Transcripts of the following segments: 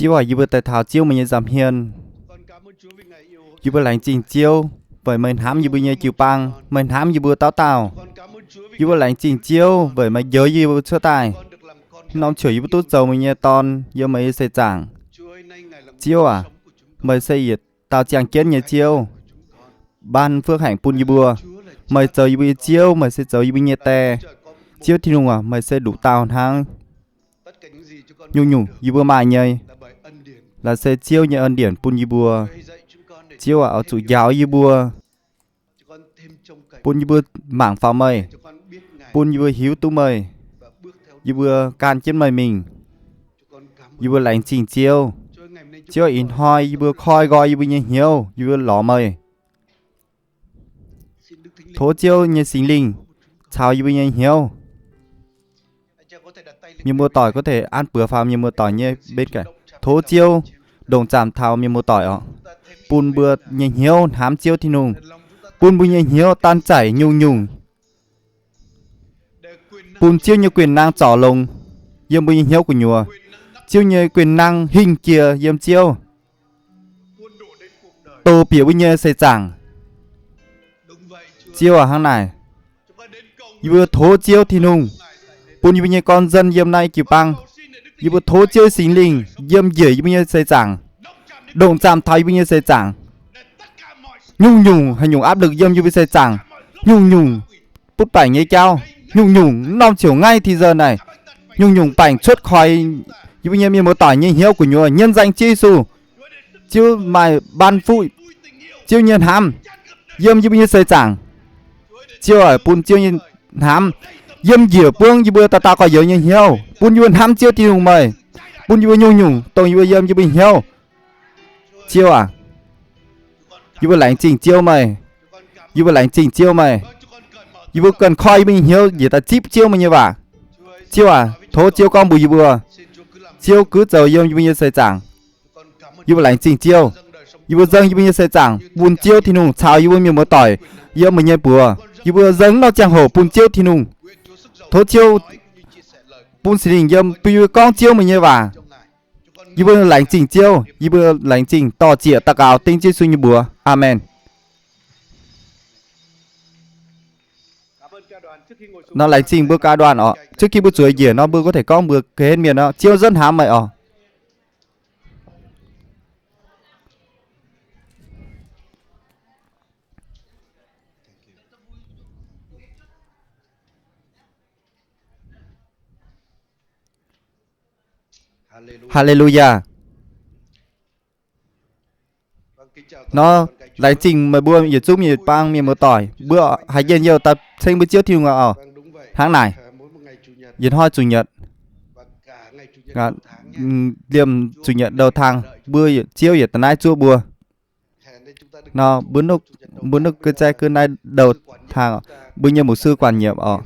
Ziouv aac, yie mbuo daaih taux Ziouv meih nyei nza'hmien. Yie mbuo laengz zingh Ziouv weic meih hnamv yie mbuo nyei jiu-baang, meih hnamv yie mbuo dauh dauh. Yie mbuo laengz zingh Ziouv weic meih njoux yie mbuo cuotv daaih, norm ziouc yie mbuo duqv zoux meih nyei dorn yiem meih nyei seix zaangc. Ziouv aac, meih se yietc dauh ziangh jienv nyei Ziouv, ban fuoqv haengc bun yie mbuo. Meih zoux yie mbuo nyei Ziouv, meih se zoux yie mbuo nyei Die. Ziouv Tin-Hungh aac, meih se nduqc dauh hnangv. Nyungc-nyungc yie mbuo maaih nyei, laaix se Ziouv nyei en-dienc bun yie mbuo. Ziouv aac, oix zuqc njaaux yie mbuo, bun yie mbuo mangc faaux meih, bun yie mbuo hiuv duqv meih, yie mbuo gan jienv meih mingh. Yie mbuo laengz zingh Ziouv. Ziouv, ih hnoi yie mbuo koi nqoi yie mbuo nyei hnyouv, yie mbuo lorz meih. Tov Ziouv nyei Singx Lingh caux yie mbuo nyei hnyouv. Mienh muoz-doic có thể an buoz faaux mienh muoz-doic nyei bên cạnh. Tov Ziouv ndongc zaamc taux mienh muoz-doic oc, bun mbuo nyei hnyouv hnamv Ziouv Tin-Hungh, bun mbuo nyei hnyouv daan zaaic nyungc-nyungc, bun Ziouv nyei quyền năng zorc longx yiem mbuo nyei hnyouv gu'nyuoz. Ziouv nyei quyền năng hingh jiex yiem Ziouv, doh bieqc mbuo nyei seix zaangc. Ziouv aac, hnangv naaic, yie mbuo tov Ziouv Tin-Hungh bun yie mbuo nyei gorn nzuonx yiem naaiv jiu-baang. Yie mbuo tov Ziouv Singx Lingh yiem njiec yie mbuo nyei seix zaangc, ndongc zaamc taux yie mbuo nyei seix zaangc. Nyungc-nyungc haaix nyungc áp lực yiem yie mbuo seix zaangc, nyungc-nyungc butv baengc nyei jauv, nyungc-nyungc norm ziouc ngaih ti nzuonx naaic, nyungc-nyungc baengc cuotv koi yie mbuo nyei mienh muoz-doic nyei hnyouv gu'nyuoz nyei nzaeng Ziouv Yesu. Ziouv maaih ban fuqv, Ziouv nyei hnamv yiem yie mbuo nyei seix zaangc. Ziouv aac, bun Ziouv nyei hnamv yiem njiec buangv yie mbuo dauh dauh gorx-youz nyei hnyouv, bun yie mbuo hnamv Ziouv Tin-Hungh meih, bun yie mbuo nyungc-nyungc dongh yie mbuo yiem yie mbuo nyei hnyouv. Ziouv aac, yie mbuo laengz zingh Ziouv meih. Yie mbuo laengz zingh Ziouv meih. Yie mbuo ganh koi yie mbuo nyei hnyouv njiec daaih zipv Ziouv meih nyei waac. Ziouv aac, tov Ziouv gorngv mbuox yie mbuo, Ziouv gux zoux yiem yie mbuo nyei seix zaangc. Yie mbuo laengz zingh Ziouv. Yie mbuo nzengc yie mbuo nyei seix zaangc bun Ziouv Tin-Hungh caux yie mbuo mienh muoz-doic yiem meih nyei buoz. Yie mbuo nzengc norm ziangh hoc bun Ziouv Tin-Hungh. Tov Ziouv bun Singx Lingh yiem bun yie mbuo gorngv Ziouv meih nyei waac. Yie mbuo laengz zingh Ziouv. Yie mbuo laengz zingh dor-ziec daux gaux dengv Ziouv Yesu nyei mbuox. Aamen. Nor laengz zingh mbuo การđoàn oc. Trước khi mbuo zueiz njiec nor mbuo có thể gorngv mbuox ga'hlen mienh nor, Ziouv rất hnamv meih oc. Haleluyaa. Nor, laengz zingh meih mbuo yietc zungv yietc bang mienh muoz-doic, mbuo haiz njien-youh daaih ceng mbuo Ziouv Tin-Hungh oc. Hnangv naaic, yietc hnoi zuqc nyuoqc, liemh zuqc nyuoqc đầu tháng, mbuo Ziouv yietc da'naaiv zuov mbuo. Nor, mbuo nuqv ga'naaiv đầu tháng, mbuo nyei mục sư quản nhiệm oc.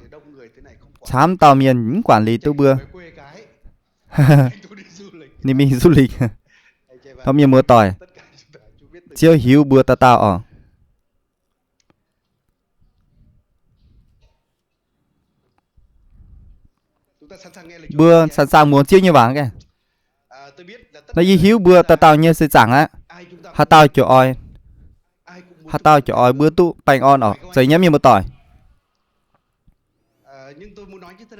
Camv dauh mienh mv quản lý duqv mbuo. Ninh mingh du lịch. Nor mienh muoz-doic, Ziouv hiuv mbuo dauh dauh oc. Mbuo sẵn sàng muangx Ziouv nyei waac. Nor yie hiuv mbuo dauh dauh nyei seix zaangc aqv. Haaix dauh ziouc oix, haaix dauh ziouc oix mbuo duqv baengh orn oc, zeiz nyei mienh muoz-doic.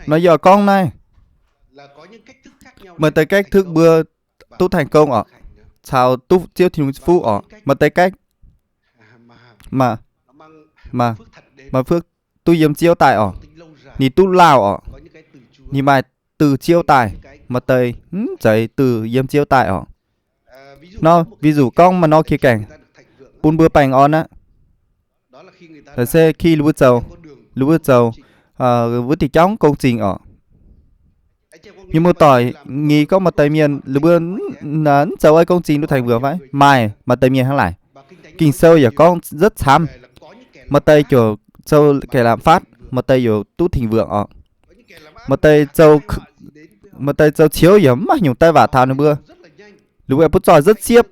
Nor yie oix gorngv naaiv, maaih deix cách thức mbuo duqv thành công oc, caux duqv Ziouv Tin-Hungh fuqv oc. Maaih deix cách, maaih, maaih phước duqv yiem Ziouv daaih oc. Ninh duqv lauh oc. Ninh maaih từ Ziouv daaih, maaih deix mv zeiz từ yiem Ziouv daaih oc. Nor ví dụ gorngv maaih norm khía cạnh bun mbuo baengh orn aqv. Laaix se khi ninh mbuo zoux, ninh mbuo zoux wuov deix jauv công trình oc. Mienh muoz-doic, ngii gorngv maaih deix mienh ninh mbuo mv zoux ei công trình duqv thành vượng fai? Maaih, maaih deix mienh hnangv laaic. Ging-Sou yaac gorngv rất camv. Maaih deix ziouc zoux kẻ lạm phát, maaih deix yaac duqv thịnh vượng oc. Maaih deix zoux, maaih deix zoux ciouv yaac mv maaih nyungc dai waac taux ninh mbuo. Ninh mbuo butv zoih rất siepv.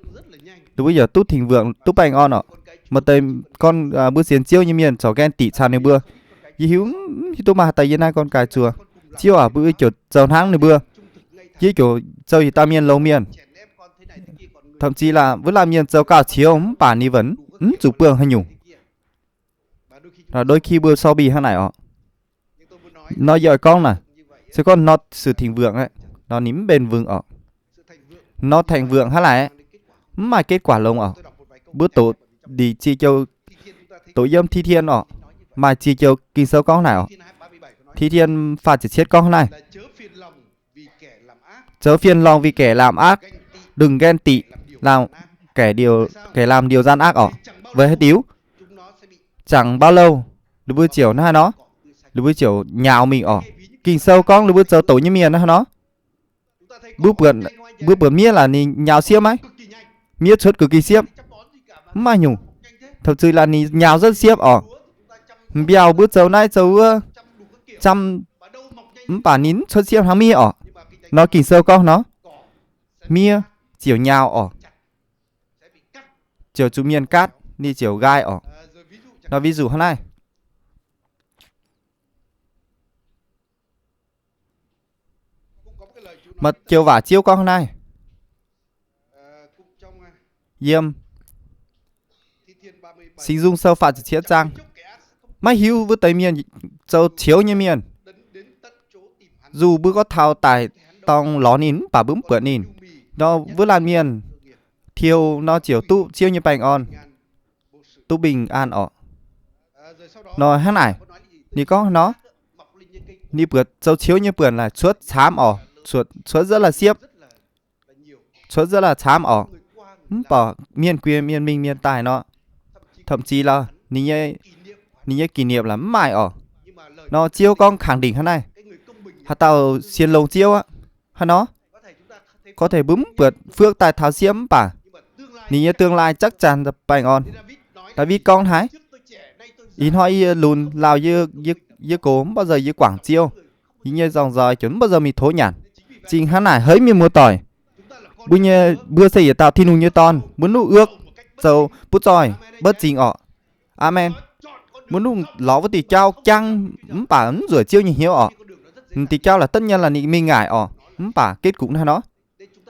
Ninh mbuo yaac duqv thịnh vượng, duqv baengh orn oc. Maaih deix gorngv mbuo sienx Ziouv nyei mienh corc ganh diqc caux ninh mbuo. Yie hiuv, mv hiuv duqv maaih haaix deix yiem naaiv con cái zuo. Ziouv aac, mbuo ziouc zoux hnangv ninh mbuo. Yie ziouc zoux yietc dauh mienh longx mienh. thậm chí là wuov laanh mienh zoux gauh qiu mv baac ninh vẫn mv zuqc buangh haaix nyungc. Đôi khi mbuo so bì hnangv naaic orqc. Nor yie oix gorngv naaic, se gorngv nor sự thịnh vượng aqv, nor ninh mv bền vững orqc. Nor thành vượng hnangv naaic, mv maaih kết quả longx orqc. Mbuo doqc ndeic ziex joux, doqc yiem Thi Thiên orqc, maaih ziex joux Ging-Sou gorngv naaic orqc. Thi Thiên faah ziepc cietv gorngv hnangv naaiv: Chớ phiền lòng vì kẻ làm ác, đừng ghen tị làm kẻ điều, kẻ làm điều gian ác orqc. Weic haaix diuc? Chẳng bao lâu, ninh mbuo ziouc hnangv haaix nor, ninh mbuo ziouc nyauz mingh orqc. Ging-Sou gorngv ninh mbuo zoux doqc nyei mienh hnangv haaix nor. Mbuo buatc, mbuo buatc miev laaix ninh nyauz siepv maiv? Miev cuotv cực kỳ siepv, mv maaih nyungc. Thậm chí là ninh nyauz rất siepv orqc. Mbiauh mbuo zoux naaiv zoux wuov, camv, mv baac ninh mv cuotv siepv hnangv miev orqc. Nor Ging-Sou gorngv nor, miev ziouc nyauz orqc, ziouc zuqc mienh gaatv, ninh ziouc nqaai orqc. Nor ví dụ hnangv naaiv. Maaih joux waac Ziouv gorngv hnangv naaiv, yiem Singx Nzung Sou faah ziepc cietv zaang, maiv hiuv wuov deix mienh, zoux qiux nyei mienh. Dù mbuo gorngv taux daaih dorng lorz ninh mv baac mbuo mv buatc ninh. Nor wuov laanh mienh tiux nor ziouc duqv Ziouv nyei baengh orn, duqv bình an orqc. Nor hnangv naaic, ninh gorngv nor, ninh buatc zoux qiux nyei buonc laaix cuotv camv orqc, cuotv, cuotv rất là siepv, cuotv rất là camv orqc. Mv baac mienh guiex mienh mingh mienh daaih nor, thậm chí là ninh nyei, ninh nyei kỷ niệm laaix mv maaih orqc. Nor Ziouv gorngv khẳng định hnangv naaiv, haaix dauh sienx longx Ziouv aqv, hnangv nor, có thể mbuo mv buatc phước daaih taux siepv mv baac ninh nyei tương lai chắc chắn baengh orn. Daawitv gorngv hnangv, ih hnoi yie lunx lauh, yie, yie gox mv baac nzauh yie guangc Ziouv, yie nyei dòng dõi ziouc mv baac nzauh mingh tov nyanc. Zingh hnangv naaic haiz mienh muoz-doic, mbuo nyei, mbuo se yietc dauh Tin-Hungh nyei dorn, mbuo nuqv ước zoux butv zoih maiv zingh orqc. Aamen. Mbuo nuqv lorz wuov diuh jauv jangv mv baac mv nzueic Ziouv nyei hnyouv orqc. Diuh jauv laaix tất nhiên là ninh mingh ngaaic orqc, mv baac kết cục hnangv nor.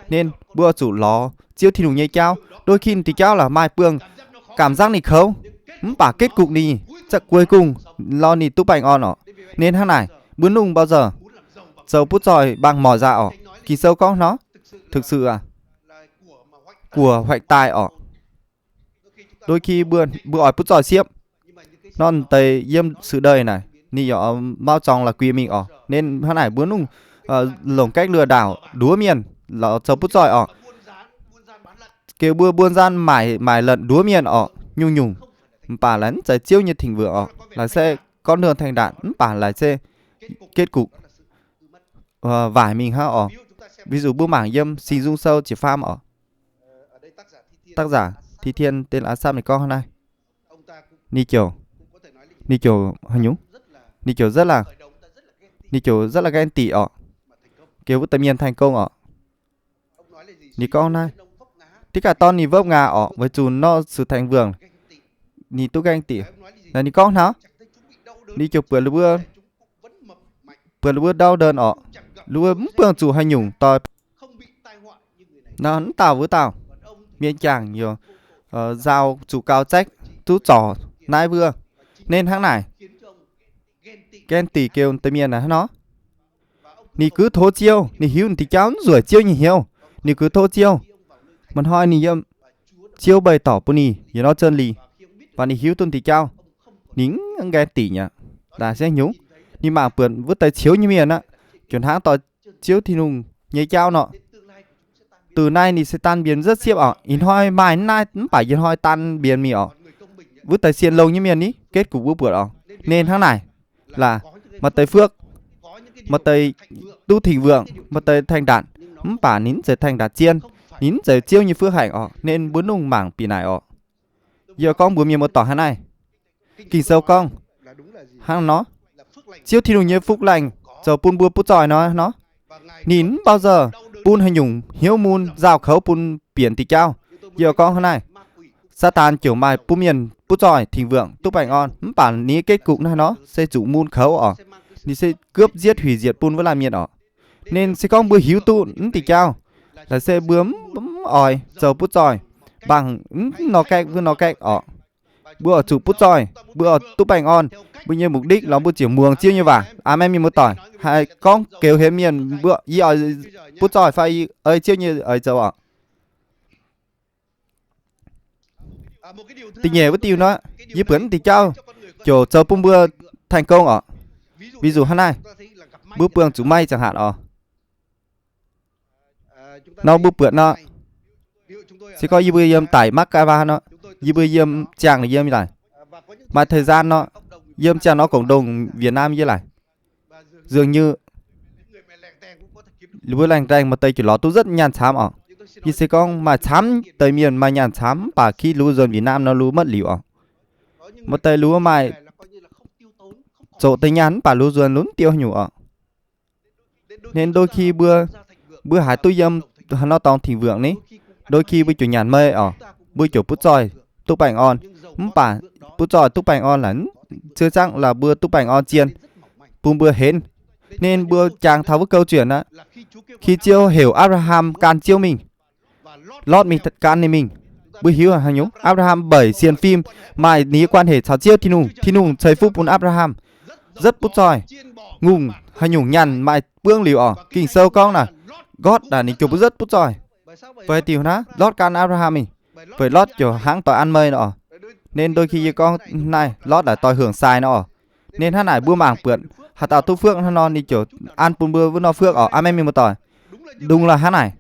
Nên mbuo zuqc lorz Ziouv Tin-Hungh nyei jauv. Đôi khi diuh jauv laaix maaih buangh cảm giác ninh kouv, mv baac kết cục ninh, cuối cùng lo ninh duqv baengh orn orqc. Nên hnangv naaic, mbuo nuqv bao giờ zoux butv zoih bằng mọi giá orqc. Ging-Sou gorngv nor, thực sự à, của hoạch tài orqc. Đôi khi mbuo, mbuo oix butv zoih siepv. Nor deix yiem sự đời naaic, ninh yaac mauv zorngx la'guiex mingh orqc. Nên hnangv naaic mbuo nuqv longc cách lừa đảo nduov mienh lorz zoux butv zoih orqc. Gengh mbuo buôn gian mải, mải lận nduov mienh orqc, nyungc-nyungc. Mv baac laaix mv zeiz Ziouv nyei thỉnh vượng orqc. Laaix se con đường thành đạt, mv baac laaix se kết cục waaic mingh hnangv orqc. Ví dụ mbuo mangc yiem Singx Nzung Sou ziepc faam orqc. Tác giả Thi Thiên tên là Asaph ninh gorngv hnangv naaiv. Ninh ziouc, ninh ziouc haaix nyungc? Ninh ziouc rất là, ninh ziouc rất là ghen tị orqc. Gengh wuov deix mienh thành công orqc. Ninh gorngv naaiv, deix gaax dorn ninh vấp ngã orqc, weic zuqc nor sự thành vượng, ninh duqv ghen tị. Naaiv ninh gorngv hnangv, ninh ziouc buatc, buatc ninh mbuo đau đớn orqc, ninh mbuo mv buangh zuqc haaix nyungc doix. Nor mv dauh wuov dauh mienh jangc yaac nzaaux zuqc gaux zaeqv duqv zorc naaiv wuov. Nên hnangv naaic, ghen tị gengh deix mienh naaiv hnangv nor. Ninh gux tov Ziouv, ninh hiuv ninh diuh jauv mv nzueic Ziouv nyei hnyouv. Ninh gux tov Ziouv. Maaih hnoi ninh yiem, Ziouv bày tỏ bun ninh yietc norm chân lý, baac ninh hiuv duqv ninh diuh jauv, ninh mv ghen tị aqv. Laaix se nyungc, ninh mangc buatc wuov deix qiux nyei mienh aqv, ziouc hnangv doix Ziouv Tin-Hungh nyei jauv nor. Từ nay ninh sẽ tan biến rất siepv orqc. Ih hnoi maaih naaiv mv baac ih hnoi tan biến mingh orqc. Wuov deix sienx longx nyei mienh ni, kết cục wuov buatc orqc. Nên hnangv naaic, laaix maaih deix phước, maaih deix duqv thịnh vượng, maaih deix thành đạt, mv baac ninh mv zeiz thành đạt zien, ninh mv zeiz Ziouv nyei phước hạnh orqc. Nên mbuo nungh mangc bieqc naaic orqc. Yie gorngv mbuox mienh muoz-doic hnangv naaiv, Ging-Sou gorngv hnangv nor, Ziouv Tin-Hungh nyei phúc lành zoux bun mbuo butv zoih nor, nor, ninh mv bao giờ bun haaix nyungc hnyouv mun nzaaux kouv bun bieqc diuh jauv. Yie gorngv hnangv naaiv, Saadaan ziouc maaih bun mienh butv zoih thịnh vượng duqv baengh orn, mv baac ninh nyei kết cục hnangv nor se zuqc mun kouv orqc. Ninh se cướp giết hủy diệt bun wuov laanh mienh orqc. Nên se gorngv mbuo hiuv duqv mv diuh jauv, laaix se mbuo mv, mv mv oix zoux butv zoih, mv baac mv nor gaeqv wuov nor gaeqv orqc. Mbuo oix zuqc butv zoih, mbuo oix duqv baengh orn. Mbuo nyei mục đích lorz mbuo ziouc muangx Ziouv nyei waac. Aamen, mienh muoz-doic. Haih gorngv geux hemx mienh, mbuo, yie oix butv zoih fai ei Ziouv nyei eix zoux orqc? Da'nyeic wuov diuh nor, yie buatc naaiv diuh jauv ziouc zoux bun mbuo thành công orqc. Ví dụ hnangv naaiv, mbuo buangh zuqc maiv ziangh hatc orqc. Nor mbuo buatc nor, se gorngv yie mbuo yiem daic Moscow nor, yie mbuo yiem ziangh yiem laaic, maaih thời gian nor, yiem ziangh nor cộng đồng Việt Nam yie laaic, dường như ninh mbuo laengh daengh maaih deix ziouc lorz duqv rất nyaanh camv orqc. Yie se gorngv maaih camv deix mienh maaih nyaanh camv, mv baac khi ninh mbuo nzuonx Việt Nam nor ninh mbuo maiv liuz orqc. Maaih deix ninh mbuo maaih zoqc deix nyaanh mv baac ninh mbuo nzuonx ninh mbuo mv diuh haaix nyungc orqc. Nên đôi khi mbuo, mbuo haiz duqv yiem haaix nor dorngx thịnh vượng ni, đôi khi mbuo ziouc nyanc mei orqc, mbuo ziouc butv zoih duqv baengh orn. Mv baac butv zoih duqv baengh orn laaic, chưa chắc là mbuo duqv baengh orn zien bun mbuo henv. Nên mbuo jangx taux wuov câu chuyện aqv, khi Ziouv heuc Abraham gan Ziouv mingh, Lotv mingh gan ninh mingh. Mbuo hiuv haaix nyungc? Abraham bảy sienx fim, maaih ninh nyei quan hệ caux Ziouv Tin-Hungh. Tin-Hungh ceix fuqv bun Abraham rất butv zoih. Ngongh haaix nyungc nyaanh maaih buangv liuz orqc. Ging-Sou gorngv naaic, Lotv naaic ninh ziouc butv rất butv zoih. Weic haaix diuc hnangv? Lotv gan Abraham mingh, weic Lotv ziouc hnangv doix an mei nor orqc. Nên đôi khi yie gorngv naaiv, Lotv naaic doix hưởng sai nor orqc. Nên hnangv naaic mbuo mangc buatc haaix dauh duqv fuoqv hnangv nor ninh ziouc an bun mbuo wuov nor fuoqv orqc. Aamen, mienh muoz-doic. Đúng là hnangv naaic.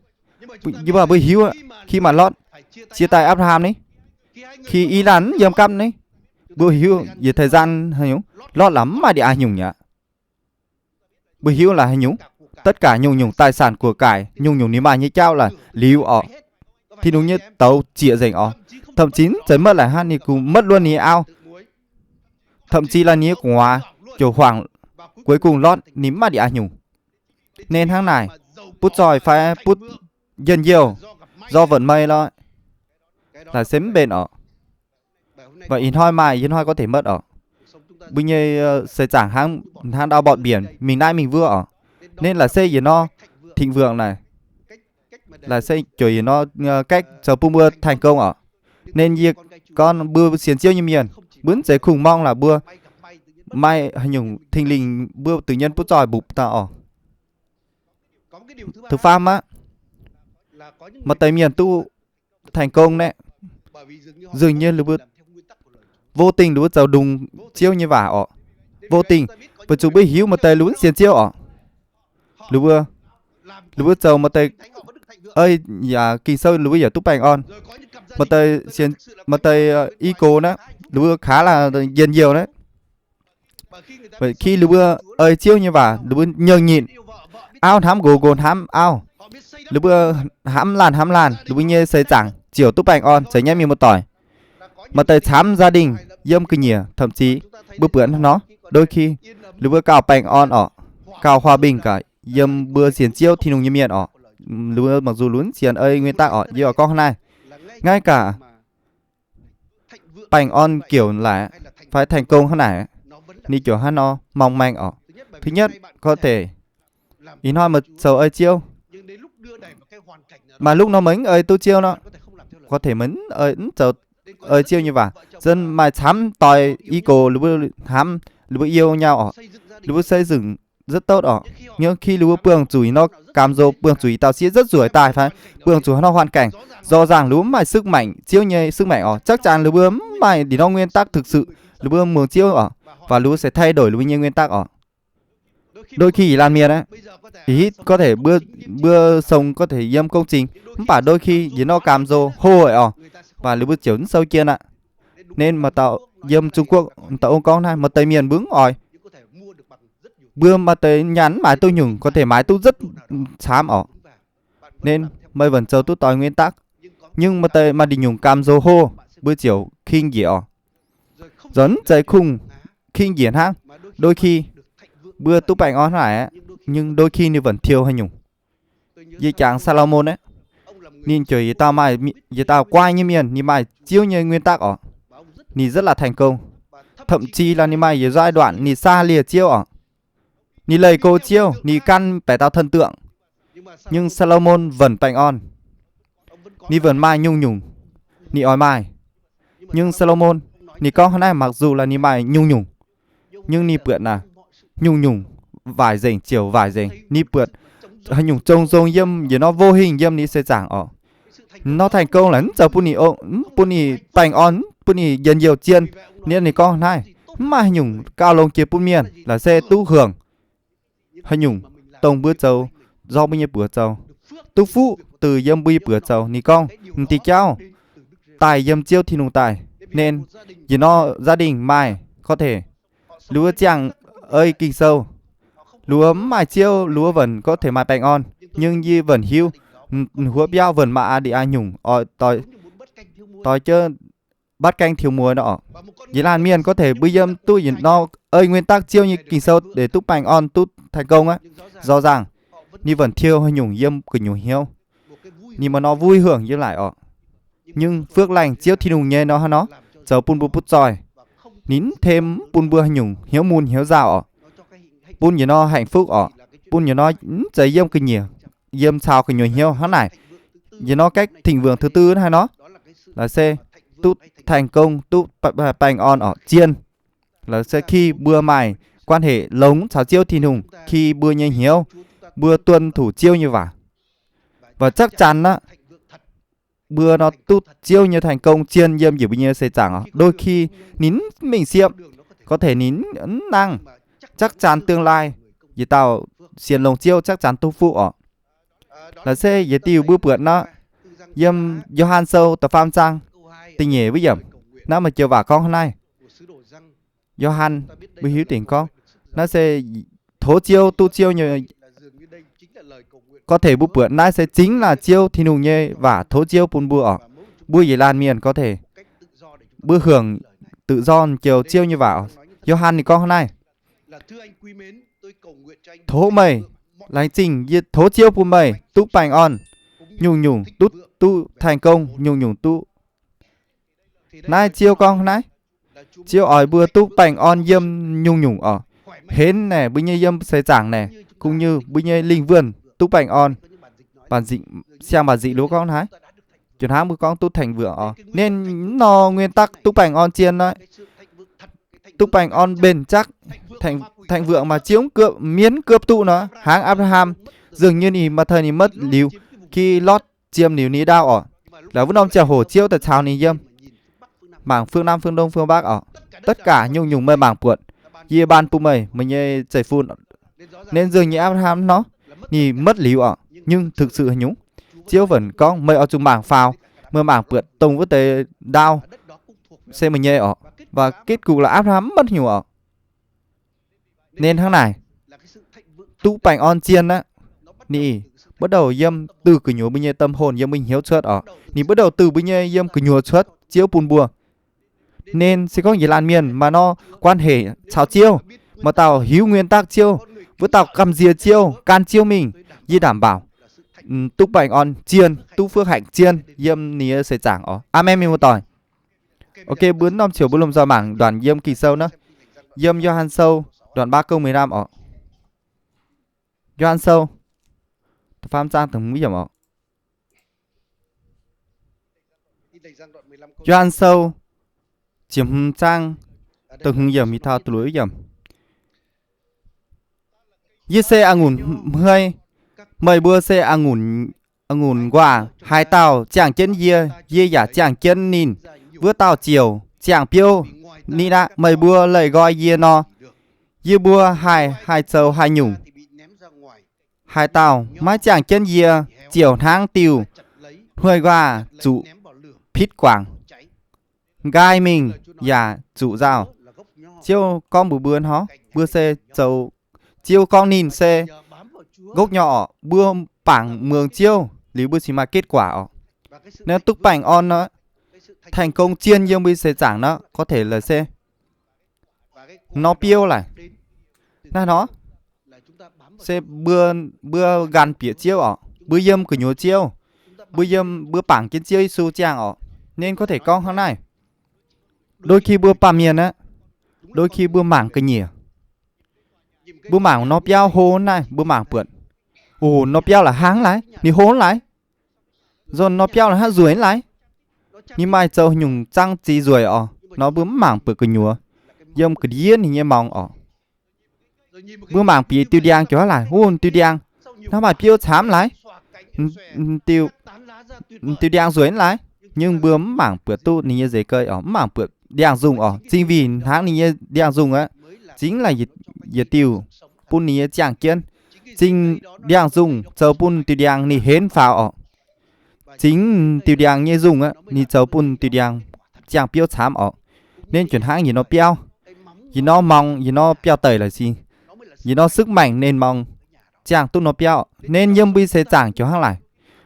Mv baac mbuo hiuv, khi maaih Lotv chia tay Abraham ni, khi i laanh mv yiem gapv ni, mbuo hiuv yietc thời gian haaix nyungc, Lotv laaix mv maaih ndie-aax nyungc aqv. Mbuo hiuv laaix haaix nyungc? Tất cả nyungc-nyungc tài sản của cải, nyungc-nyungc ninh maaih nyei jauv laaix liuz orqc. Tin-Hungh nyei douz ziec nzengc orqc. Thậm chí mv zeiz maiv laaix hnangv, ninh kungx maiv luonx ninh nyei auv. Thậm chí là ninh nyei gu'nguaaz ziouc hoảng, cuối cùng Lotv ninh mv maaih ndie-aax nyungc. Nên hnangv naaic, butv zoih fai butv njien-youh, do vận may lorqc, laaix se mv mbenc orqc. Mv baac ih hnoi maaih, ih hnoi có thể mất orqc. Mbuo nyei seix zaangc hnangv, hnangv ndau bọt biển mingh naaiv mingh wuov orqc. Nên laaix se yietc nor thịnh vượng naaic, laaix se ziouc yietc nor cách zoux bun mbuo thành công orqc. Nên yie gorngv mbuo sienx Ziouv nyei mienh, mbuo mv zeiz kungx mong laaix mbuo maaih haaix nyungc thịnh linh mbuo tự nhiên butv zoih mbungv daaih orqc. Thứ pháp aqv, maaih deix mienh duqv thành công naaic, dường như ninh mbuo vô tình ninh mbuo zoux ndongc Ziouv nyei waac orqc. Vô tình, weic zuqc mbuo hiuv maaih deix ninh mbuo mv sienx Ziouv orqc. Ninh mbuo, ninh mbuo zoux maaih deix, ei, yaac Ging-Sou ninh mbuo yaac duqv baengh orn. Maaih deix, maaih deix i gox naaiv, ninh mbuo kaav laaix njien-youh naaiv. Khi ninh mbuo ei Ziouv nyei waac, ninh mbuo nyeunh nyitc, auv hnamv nqox, nqox hnamv auv, ninh mbuo hnamv laanh hnamv laanh, ninh mbuo nyei seix zaangc ziouc duqv baengh orn, zeiz nyaiv mienh muoz-doic. Maaih deix camv gia đình, yiem ga'nyiec, thậm chí mbuo buatc hnangv nor, đôi khi ninh mbuo gauh baengh orn orqc, gauh hòa bình cả yiem mbuo sienx Ziouv Tin-Hungh nyei mienh orqc. Ninh mbuo mặc dù ninh mbuo mv sienx ei nguyên tắc orqc, yie oix gorngv hnangv naaiv, ngay cả baengh orn kiểu laaix fai thành công hnangv naaic, ninh ziouc hnangv nor mong manh orqc. Thứ nhất, có thể ih hnoi meih zoux ei Ziouv, maaih lúc nor meih mv ei duqv Ziouv nor, có thể meih mv ei, mv zoux ei Ziouv nyei waac. Dân maaih camv doix i gox, ninh mbuo hnamv, ninh mbuo yêu nhau orqc, ninh mbuo xây dựng rất tốt orqc. Nhưng khi ninh mbuo buangh zuqc nor, gaam nzou buangh zuqc i dauh sieqv rất rủi tai fai buangh zuqc haaix nor hoàn cảnh, rõ ràng ninh mbuo mv maaih sức mạnh, Ziouv nyei sức mạnh orqc. Chắc chắn ninh mbuo mv maaih ndie nor nguyên tắc thực sự, ninh mbuo muangx Ziouv orqc, và ninh mbuo sẽ thay đổi ninh mbuo nyei nguyên tắc orqc. Đôi khi ih laanh mienh aqv, ih hitv có thể mbuo, mbuo sông có thể yiem công trình, mv baac đôi khi yie nor gaam nzou hô orqc, và ninh mbuo ziouc mv sou jien aqv. Nên maaih dauh yiem Trung Quốc, dauh ong gorngv naaiv, maaih deix mienh mbuo mv oix, mbuo maaih deix nyaanh mv maaiz duqv nyungc, có thể maaiz duqv rất camv orqc. Nên meih vẫn zoux duqv doix nguyên tắc. Nhưng maaih deix maaih ndie nyungc gaam nzou hô, mbuo ziouc king njiec orqc. Nzuonx mv zeiz kungx king njiec hnangv. Đôi khi mbuo duqv baengh orn hnangv naaic, nhưng đôi khi ninh vẫn thiêu haaix nyungc. Yie jangx Salomon aeqv, ninh ziouc yietc dauh maaih, yietc dauh guai nyei mienh, ninh maaih Ziouv nyei nguyên tắc orqc. Ninh rất là thành công. Thậm chí là ninh maaih yietc giai đoạn ninh xa liêh Ziouv orqc. Ninh leih go Ziouv, ninh căn bảy tàu thần tượng. Nhưng Salomon vẫn baengh orn. ninh wuonc maaih nyungc-nyungc ninh oix maaih. Nhưng Sa^lo^morn ninh gorngv hnangv naaiv, mặc dù là ninh maaih nyungc-nyungc, nhưng ninh buatc naaic nyungc-nyungc waaic nzengc, ziouc waaic nzengc. Ninh buatc haaix nyungc zong-zong yiem yietc norm vô hình yiem ninh seix zaangc orqc. Nor thành công là mv zoux bun ninh, mv bun ninh baengh orn, mv bun ninh njien-youh zien. Ninh, ninh gorngv naaiv, mv maaih haaix nyungc gauh longx jiex bun mienh, laaix se duqv hưởng haaix nyungc dongh mbuo zoux, nzorng mbuo nyei buoz zoux, duqv fuqv deix yiem mbuo nyei buoz zoux. Ninh gorngv, mv diuh jauv daaih yiem Ziouv Tin-Hungh daaih. Nên yietc norm gia đình maaih có thể, luov ziangh ei Ging-Sou, luov mv maaih Ziouv, luov wuonc có thể maaih baengh orn, nhưng yie wuonc hiuv, huov biauv wuonc maaih a'deix a'nyungc oix doix, doix jienv bắt canh thiếu muối nor orqc. Yietc laanh mienh có thể mbuo yiem duqv yietc norm ei nguyên tắc Ziouv nyei Ging-Sou deix duqv baengh orn, duqv thành công aqv. Rõ ràng ninh wuonc thieu haaix nyungc yiem gu'nyuoz hnyouv, ninh maaih norm vui hưởng yiem laaic orqc. Nhưng phước lành Ziouv Tin-Hungh nyei nor hnangv nor, zoux bun mbuo butv zoih. Ninh mv thêm, mv bun mbuo haaix nyungc hnyouv mun hnyouv nzauh orqc, bun yietc norm hạnh phúc orqc, bun yietc norm mv zeiz yiem ga'nyiec, yiem caux gu'nyuoz hnyouv hnangv naaic. Yietc norm cách thịnh vượng thứ tư hnangv nor, laaix se duqv thành công, duqv baengh orn orqc, zien. Laaix se khi mbuo maaih quan hệ longx caux Ziouv Tin-Hungh, khi mbuo nyei hnyouv, mbuo tuân thủ Ziouv nyei waac, và chắc chắn aqv, mbuo nor duqv Ziouv nyei thành công zien yiem njiec mbuo nyei seix zaangc orqc. Đôi khi ninh mv mingh siepv, có thể ninh mv năng chắc chắn tương lai yietc dauh sienx longx Ziouv chắc chắn duqv fuqv orqc. Laaix se yietc diuh mbuo buatc nor, yiem Yo^han Sou da'faam zaang da'nyeic wuov yiemc, naaiv maaih joux waac gorngv hnangv naaiv. Yo^han, mbuo hiuv dingc gorngv, naaiv se tov Ziouv, duqv Ziouv nyei, có thể mbuo buatc naaiv se chính là Ziouv Tin-Hungh nyei waac tov Ziouv bun mbuo orqc. Mbuo yietc laanh mienh có thể mbuo hưởng tự do joux Ziouv nyei waac. Yo^han ninh gorngv hnangv naaiv, tov meih, laengz zingh yie tov Ziouv bun meih duqv baengh orn, nyungc-nyungc duqv, duqv thành công, nyungc-nyungc duqv. Naaiv Ziouv gorngv naaiv, Ziouv oix mbuo duqv baengh orn yiem nyungc-nyungc orqc. Henv naaic mbuo nyei yiem seix zaangc naaic, cũng như mbuo nyei lingh wuonh duqv baengh orn. Siang bản dịch luo gorngv naaiv, jiex hnangv mbuo gorngv duqv thành vượng orqc. Nên nor nguyên tắc duqv baengh orn zien nor, duqv baengh orn bền chắc, thành vượng maaih Ziouv mienv gapv duqv nor, hnangv Apc^laa^ham, dường như ninh maaih thời ninh maiv liuz, khi Lotv ziemx liuz ninh ndaauv orqc, laaix wuov norm ziangh hoc Ziouv daaih caux ninh yiem, mangc phương Nam, phương Đông, phương Bắc orqc, tất cả nyungc-nyungc meih mangc buatc, yie ban bun meih, meih nyei zeiv-fun. Nên dường như Apc^laa^ham nor, ninh maiv liuz orqc, nhưng thực sự haaix nyungc, Ziouv vẫn gorngv meih oix zuqc mangc faaux, meih mangc buatc dongh wuov deix ndaauv se meih nyei orqc. Và kết cục là Apc^laa^ham maiv nyungc orqc. Nên hnangv naaic, duqv baengh orn zien aqv, ninh bắt đầu yiem từ gu'nyuoz mbuo nyei tâm hồn, yiem mbuo hnyouv cuotv orqc. Ninh bắt đầu từ mbuo nyei yiem gu'nyuoz cuotv, Ziouv bun mbuo. Nên se gorngv yietc laanh mienh maaih nor quan hệ caux Ziouv, maaih dauh hiuv nguyên tắc Ziouv, wuov dauh gamh nziex Ziouv, gan Ziouv mingh, yie đảm bảo duqv baengh orn zien, duqv phước hạnh zien yiem ninh nyei seix zaangc orqc. Aamen, mienh muoz-doic. Ok, mbuo norm ziouc mbuo lomh nzoih mangc đoạn yiem Ging-Sou naaiv, yiem Yo^han Sou đoạn ba câu mười lăm orqc. Yo^han Sou da'faam zaang da'hmz yiemc orqc. Yo^han Sou ziepc hmz zaang da'hmz yiemc mingh taux da'luoqc yiemc. Yie se a'ngunc hmei, meih mbuo se a'ngunc, a'ngunc nquaah. Haaix dauh ziangh jienv yie, yie yaac ziangh jienv ninh, wuov dauh ziouc ziangh biouv ninh aqv. Meih mbuo leih nqoi yie nor, yie mbuo haih, haih zoux haaix nyungc? Haaix dauh maiv ziangh jienv yie, ziouc hnangv diuh hnoi nquaah zuqc pitv guangc, nqaai mingh yaac zuqc nzauh. Ziouv gorngv mbuox mbuo hnangv, mbuo se zoux, Ziouv gorngv ninh se gốc nho orqc. Mbuo bangc muangx Ziouv liuz mbuo cingx maaih kết quả orqc. Naaiv duqv baengh orn nor, thành công zien yiem mbuo seix zaangc nor, có thể là se nor biouv laic. Naaiv nor se mbuo, mbuo nqan bieqc Ziouv orqc. Mbuo yiem gu'nyuoz Ziouv, mbuo yiem, mbuo bangc jienv Ziouv Yesu ziangh orqc. Nên có thể gorngv hnangv naaiv, đôi khi mbuo baamh mienh aqv, đôi khi mbuo mangc ga'nyiec, mbuo mangc nor biauv hlo naaiv, mbuo mangc buatc, ov, nor biauv la'hangv laaix, ninh hlo laaix. nzunc nor biauv la'hnangv nzueic mv laaix. Ninh maaih zoux nyungc zang ziex nzueic oc, nor mbuo mv mangc buatc gu'nyuoz yiem ga'ndiev ninh nyei morngx oc. Mbuo mangc bieqc diuh ndiangx ziouc hnangv laaic, wuov diuh ndiangx hnangv maaih biouv camv laaix, diuh ndiangx nzueic mv laaix, nhưng mbuo mv mangc buatc duqv ninh nyei nzeic gei oc, mv mangc buatc ndiangx-nzungh oc. Zingh wih hnangv ninh nyei ndiangx-nzungh aqv, zingv laaic yietc diuh bun ninh nyei ziangh jienv. Zingh ndiangx-nzungh zoux bun diuh ndiangx ninh henv faaux oc. Zingv diuh ndiangx nyei nzungh aqv, ninh zoux bun diuh ndiangx ziangh biouv camv oc. Ninh ziouc hnangv yietc norm biauv, yietc norm morngx, yietc norm biauv-deic laaix si, yietc norm sức mạnh ninh morngx ziangh duqv norm biauv. Ninh yiem mbuo seix zaangc ziouc hnangv laaic.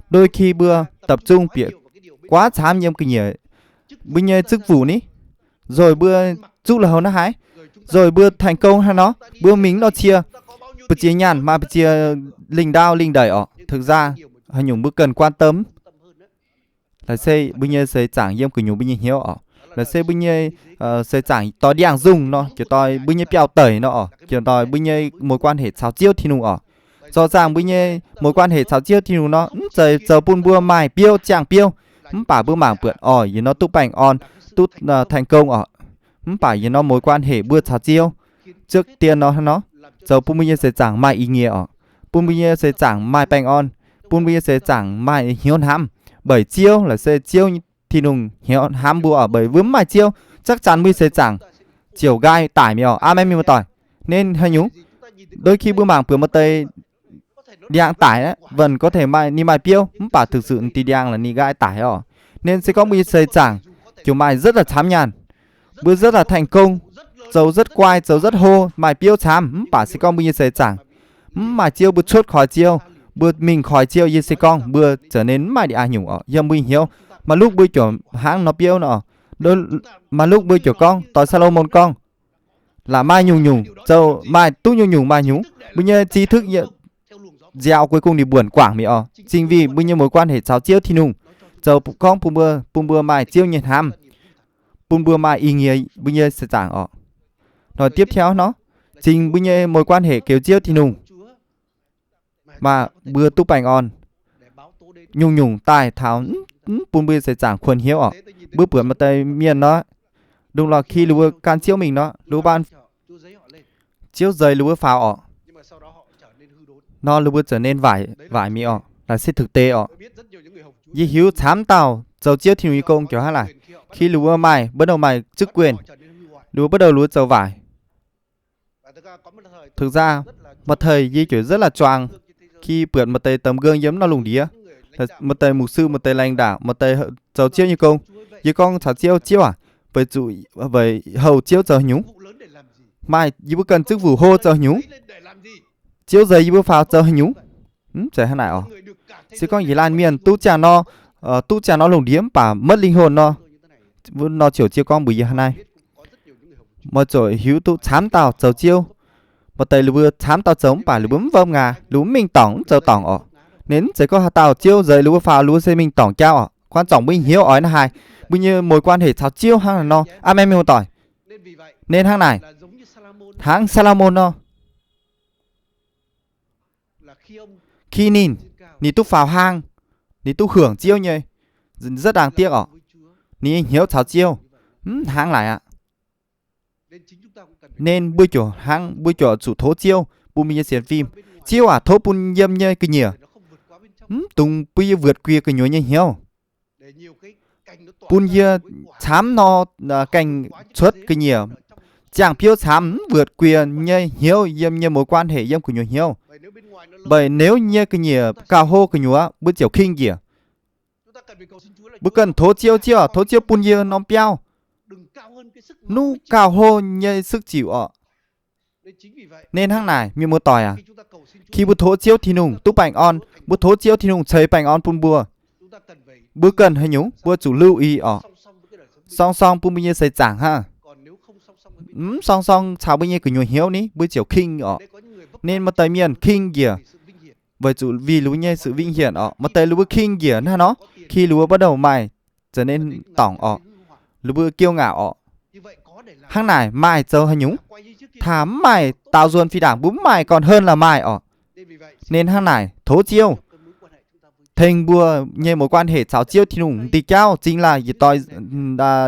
Đôi khi mbuo tập trung bieqc guaav camv yiem ga'nyiec mbuo nyei chức vụ ni, rồi mbuo zuqc la'haux hnangv haaix, rồi mbuo thành công hnangv nor, mbuo mingh nor cie, ba'ziex nyaanh maaih ba'ziex lingh ndau lingh ndeic oc. Thực ra haaix nyungc mbuo cần quan tâm. Laaix se mbuo nyei seix zaangc yiem gu'nyuoz mbuo nyei hnyouv oc. Laaix se mbuo nyei seix zaangc doix ndiangx-nzungh nor, ziouc doix mbuo nyei biauv-deic nor oc, ziouc doix mbuo nyei mối quan hệ caux Ziouv Tin-Hungh oc. Zoux zaangc mbuo nyei mối quan hệ caux Ziouv Tin-Hungh nor, mv zeiz zoux bun mbuo maaih biouv ziangh biouv, mv baac mbuo mangc buatc oc, yietc norm duqv baengh orn, duqv thành công oc. Mv baac yietc norm mối quan hệ mbuo caux Ziouv, zuov dien nor hnangv nor, zoux bun mbuo nyei seix zaangc maaih ý nghĩa oc, bun mbuo nyei seix zaangc maaih baengh orn, bun mbuo nyei seix zaangc maaih hnyouv hnamv. Beic Ziouv laaix se Ziouv Tin-Hungh hnyouv hnamv mbuo oc. Beic mbuo mv maaih Ziouv, chắc chắn mbuo nyei seix zaangc ziouc nqaai daic mi'aqv oc. Aamen, mienh muoz-doic. Nên haaix nyungc, đôi khi mbuo mangc buatc maaih deix ndiangx daic aqv, vẫn có thể maaih, ninh maaih biouv, mv baac thực sự diuh ndiangx laaix ninh nqaai daic oc. Nên se gorngv mbuo nyei seix zaangc ziouc maaih rất là camv nyaanh, mbuo rất là thành công, zoux rất quai, zoux rất hô, maaih biouv camv, mv baac se gorngv mbuo nyei seix zaangc mv maaih Ziouv, mbuo cuotv koix Ziouv, mbuo mingh koix Ziouv yie se gorngv mbuo za'gengh mv maaih ndiangx nyungc oc. Yiem mbuo hnyouv, maaih lungv mbuo ziouc hnangv nor biouv nor, maaih lungv mbuo ziouc gorngv, doix Saa^lo^morn gorngv, la'maah nyungc-nyungc zoux, maaih duqv nyungc-nyungc maaih nyungc. Mbuo nyei trí thức nziaaux cuối cùng ninh mbuonc guangc mi'aqv oc. Chính vì mbuo nyei mối quan hệ caux Ziouv Tin-Hungh zoux gorngv bun mbuo, bun mbuo maaih Ziouv nyei hnamv, bun mbuo maaih ý nghĩa mbuo nyei seix zaangc oc. Nói tiếp theo nor, chính mbuo nyei mối quan hệ caux Ziouv Tin-Hungh maaih mbuo duqv baengh orn. Nyungc-nyungc daaih taux mv bun mbuo seix zaangc kuonx hnyouv oc. Mbuo buatc maaih deix mienh nor, lungh lorh khi ninh mbuo gan Ziouv mingh nor, ninh mbuo ban Ziouv zeix ninh mbuo faaux oc, nor ninh mbuo za'gengh waaic, waaic mi'aqv oc. Laaix se thực tế oc. Yie hiuv camv dauh zoux Ziouv Tin-Hungh nyei gong ziouc hnangv naaic. Khi ninh mbuo maaih, bắt đầu maaih chức quyền, ninh mbuo bắt đầu ninh mbuo zoux waaic. Thực ra, maaih thời yie ziouc rất là choáng khi buatc maaih deix tấm gương yiem nor lungh ndiev, maaih deix mục sư, maaih deix lãnh đạo, maaih deix zoux Ziouv nyei gong. Yie gorngv caux Ziouv, Ziouv aac, weic zuqc, weic hầu Ziouv zoux haaix nyungc? Maaih yie mbuo cần chức vụ hô zoux haaix nyungc? Ziouv zeix yie mbuo faaux zoux haaix nyungc? Mv zeiz hnangv naaic oc. Se gorngv yietc laanh mienh duqv ziangh nor, duqv ziangh nor lungh ndiev mv baac maiv linh hồn nor, wuov nor ziouc Ziouv gorngv mbuox yie hnangv naaiv. Meih ziouc hiuv duqv camv dauh zoux Ziouv. Maaih deix ninh mbuo camv dauh zoux mv baac ninh mbuo mv wuom ngaaz, ninh mbuo mv mingh dorngc, mv zoux dorngc oc. Ninh mv zeiz gorngv haaix dauh Ziouv zeix ninh mbuo faaux, ninh mbuo se mingh dorngc jauv oc. Quan trọng mbuo hnyouv oix hnangv haaix, mbuo nyei mối quan hệ caux Ziouv hnangv haaix nor. Aamen, mienh muoz-doic. Nên hnangv naaic, hnangv Saa^lo^morn nor, khi ninh, ninh duqv faaux hlang, ninh duqv hưởng Ziouv nyei, rất đáng tiếc oc, ninh nyei hnyouv caux Ziouv mv hnangv naaic aqv. Nên mbuo ziouc hnangv, mbuo ziouc zuqc tov Ziouv bun mbuo nyei sienx fim. Ziouv aac, tov bun yiem nyei ga'nyiec mv dungx bun yie vượt qua gu'nyuoz nyei hnyouv, bun yie camv nor gaengh cuotv ga'nyiec, ziangh biouv camv mv vượt qua nyei hnyouv yiem nyei mối quan hệ yiem gu'nyuoz hnyouv. Bởi nếu nyei ga'nyiec gauh hlo gu'nyuoz, mbuo ziouc king njiec. Mbuo cần tov Ziouv, Ziouv aac, tov Ziouv bun yie norm biauv nuqv gauh hlo nyei sức chịu oc. Nên hnangv naaic, mienh muoz-doic aac, khi mbuo tov Ziouv Tin-Hungh duqv baengh orn, mbuo tov Ziouv Tin-Hungh ceix baengh orn bun mbuo, mbuo cần haaix nyungc, mbuo zuqc lưu ý oc. Song song bun mbuo nyei seix zaangc hnangv. Mv song song caux mbuo nyei gu'nyuoz hnyouv ni, mbuo ziouc king oc. Nên maaih deix mienh king njiec weic zuqc vì ninh mbuo nyei sự vinh hiển oc. Maaih deix ninh mbuo king njiec hnangv nor, khi ninh mbuo bắt đầu maaih, za'gengh dorngc oc, ninh mbuo kiêu ngạo oc. Hnangv naaic maaih zoux haaix nyungc? Taux mv maaih, daaux nzuonx fih ndaangc mbuo mv maaih còn hơn là maaih oc. Nên hnangv naaic tov Ziouv, tengx mbuo nyei mối quan hệ caux Ziouv Tin-Hungh diuh jauv zingx laaih yietc doix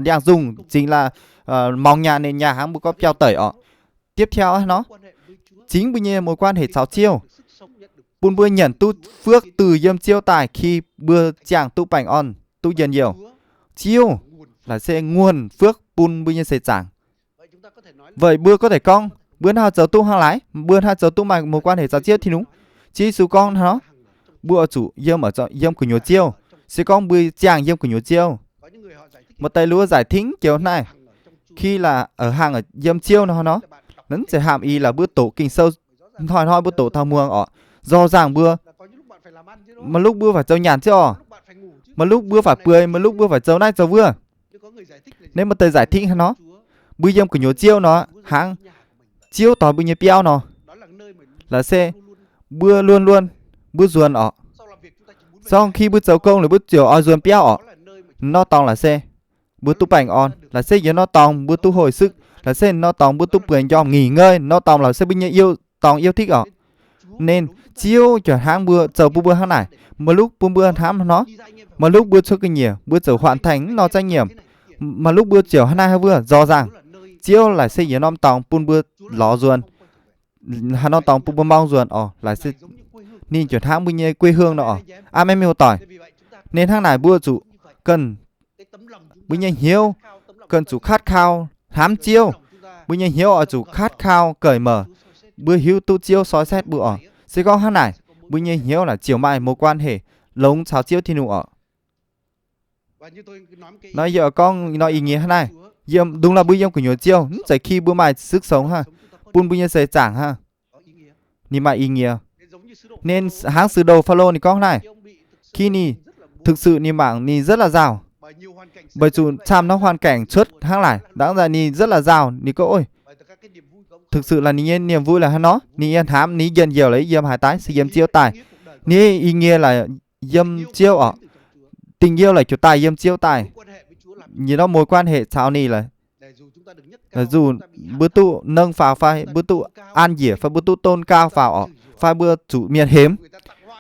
ndiangx-nzungh, zingx laaih maux nyaanh ninh nyaanh hnangv mbuo gorngv biauv-deic orqc. Tiếp theo nor, zingx mbuo nyei mối quan hệ caux Ziouv bun mbuo nyanc duqv phước từ yiem Ziouv daaih khi mbuo ziangh duqv baengh orn, duqv njien-youh. Ziouv laaic se nguồn phước bun mbuo nyei seix zaangc. Weic mbuo có thể gorngv mbuo hnangv haaix zoux duqv hnangv laaic, mbuo hnangv haaix zoux duqv maaih mối quan hệ caux Ziouv Tin-Hungh? Ziouv Yesu gorngv nor, mbuo oix zuqc yiem, yiem gu'nyuoz Ziouv. Se gorngv mbuo ziangh yiem gu'nyuoz Ziouv, maaih deix luov giải thích joux hnangv naaiv, khi là ở hàng yiem Ziouv nor nor, mv zeiz hàm ý là mbuo doqc Ging-Sou hnoi-hnoi mbuo doqc taux muangx orqc. Rõ ràng mbuo, maaih lúc mbuo phải zoux nyanc Ziouv orqc, maaih lúc mbuo phải bueix, maaih lúc mbuo phải zoux naaiv zoux wuov. Naaiv maaih deix giải thích hnangv nor, mbuo yiem gu'nyuoz Ziouv nor hnangv Ziouv doix mbuo nyei biauv nor, laaic se mbuo luôn luôn mbuo nzuonx orqc. Song khi mbuo zoux gong liuz mbuo ziouc oix nzuonx biauv orqc. Nor dorngx laaic se mbuo duqv baengh orn, laaic se yiem nor dorngx mbuo duqv hồi sức, laaic se nor dorngx mbuo duqv bueix njormh nghỉ ngơi, nor dorngx laaic se mbuo nyei iu dorngx yêu thích orqc. Nên Ziouv juangc hnangv mbuo zoux bun mbuo hnangv naaic. Maaih lúc bun mbuo hnamv nor, maaih lúc mbuo cuotv ga'nyiec mbuo zoux hoàn thành mv norm trách nhiệm, maaih lúc mbuo ziouc hnangv naaiv hnangv wuov rõ ràng. Ziouv laaic se yietc norm dorngx bun mbuo lorz nzuonx, haaix norm dorngx bun mbuo mong nzuonx orqc, laaic se ninh juangc hnangv mbuo nyei quê hương nor orqc. Aamen, mienh muoz-doic. Nên hnangv naaic mbuo zuqc ganh, mbuo nyei hnyouv ganh zuqc khát khao hnamv Ziouv. Mbuo nyei hnyouv oix zuqc khát khao cởi mở, mbuo hiuv duqv Ziouv soi set mbuo orqc. Se gorngv hnangv naaic, mbuo nyei hnyouv naaic ziouc maaih mối quan hệ longx caux Ziouv Tin-Hungh orqc. Nor yie gorngv nor ih ngiex hnangv naaiv, yiem ndongc la'mbuo yiem gu'nyuoz Ziouv, mv zeiz khi mbuo maaih sức sống hnangv, bun mbuo nyei seix zaangc hnangv, ninh maaih ih ngiex. Nên hnangv sư đồ Phaolô ninh gorngv hnangv naaiv, khi ninh thực sự ninh mangc ninh rất là giàu, weic zuqc camv norm hoàn cảnh cuotv hnangv laaic, đáng ra ninh rất là giàu, ninh gorngv ôi, thực sự là ninh nyei niềm vui là hnangv nor, ninh nyei hnamv ninh njien-youh laaix yiem haaix daaih se yiem Ziouv daaih. Ninh ih ngiex laaix yiem Ziouv orqc. Tình yêu laaix juangc daaih yiem Ziouv daaih. Ninh norm mối quan hệ caux ninh laaix, dù mbuo duqv nâng faaux fai mbuo duqv an njiec fai mbuo duqv tôn cao faaux orqc, fai mbuo zuqc mienh hemx,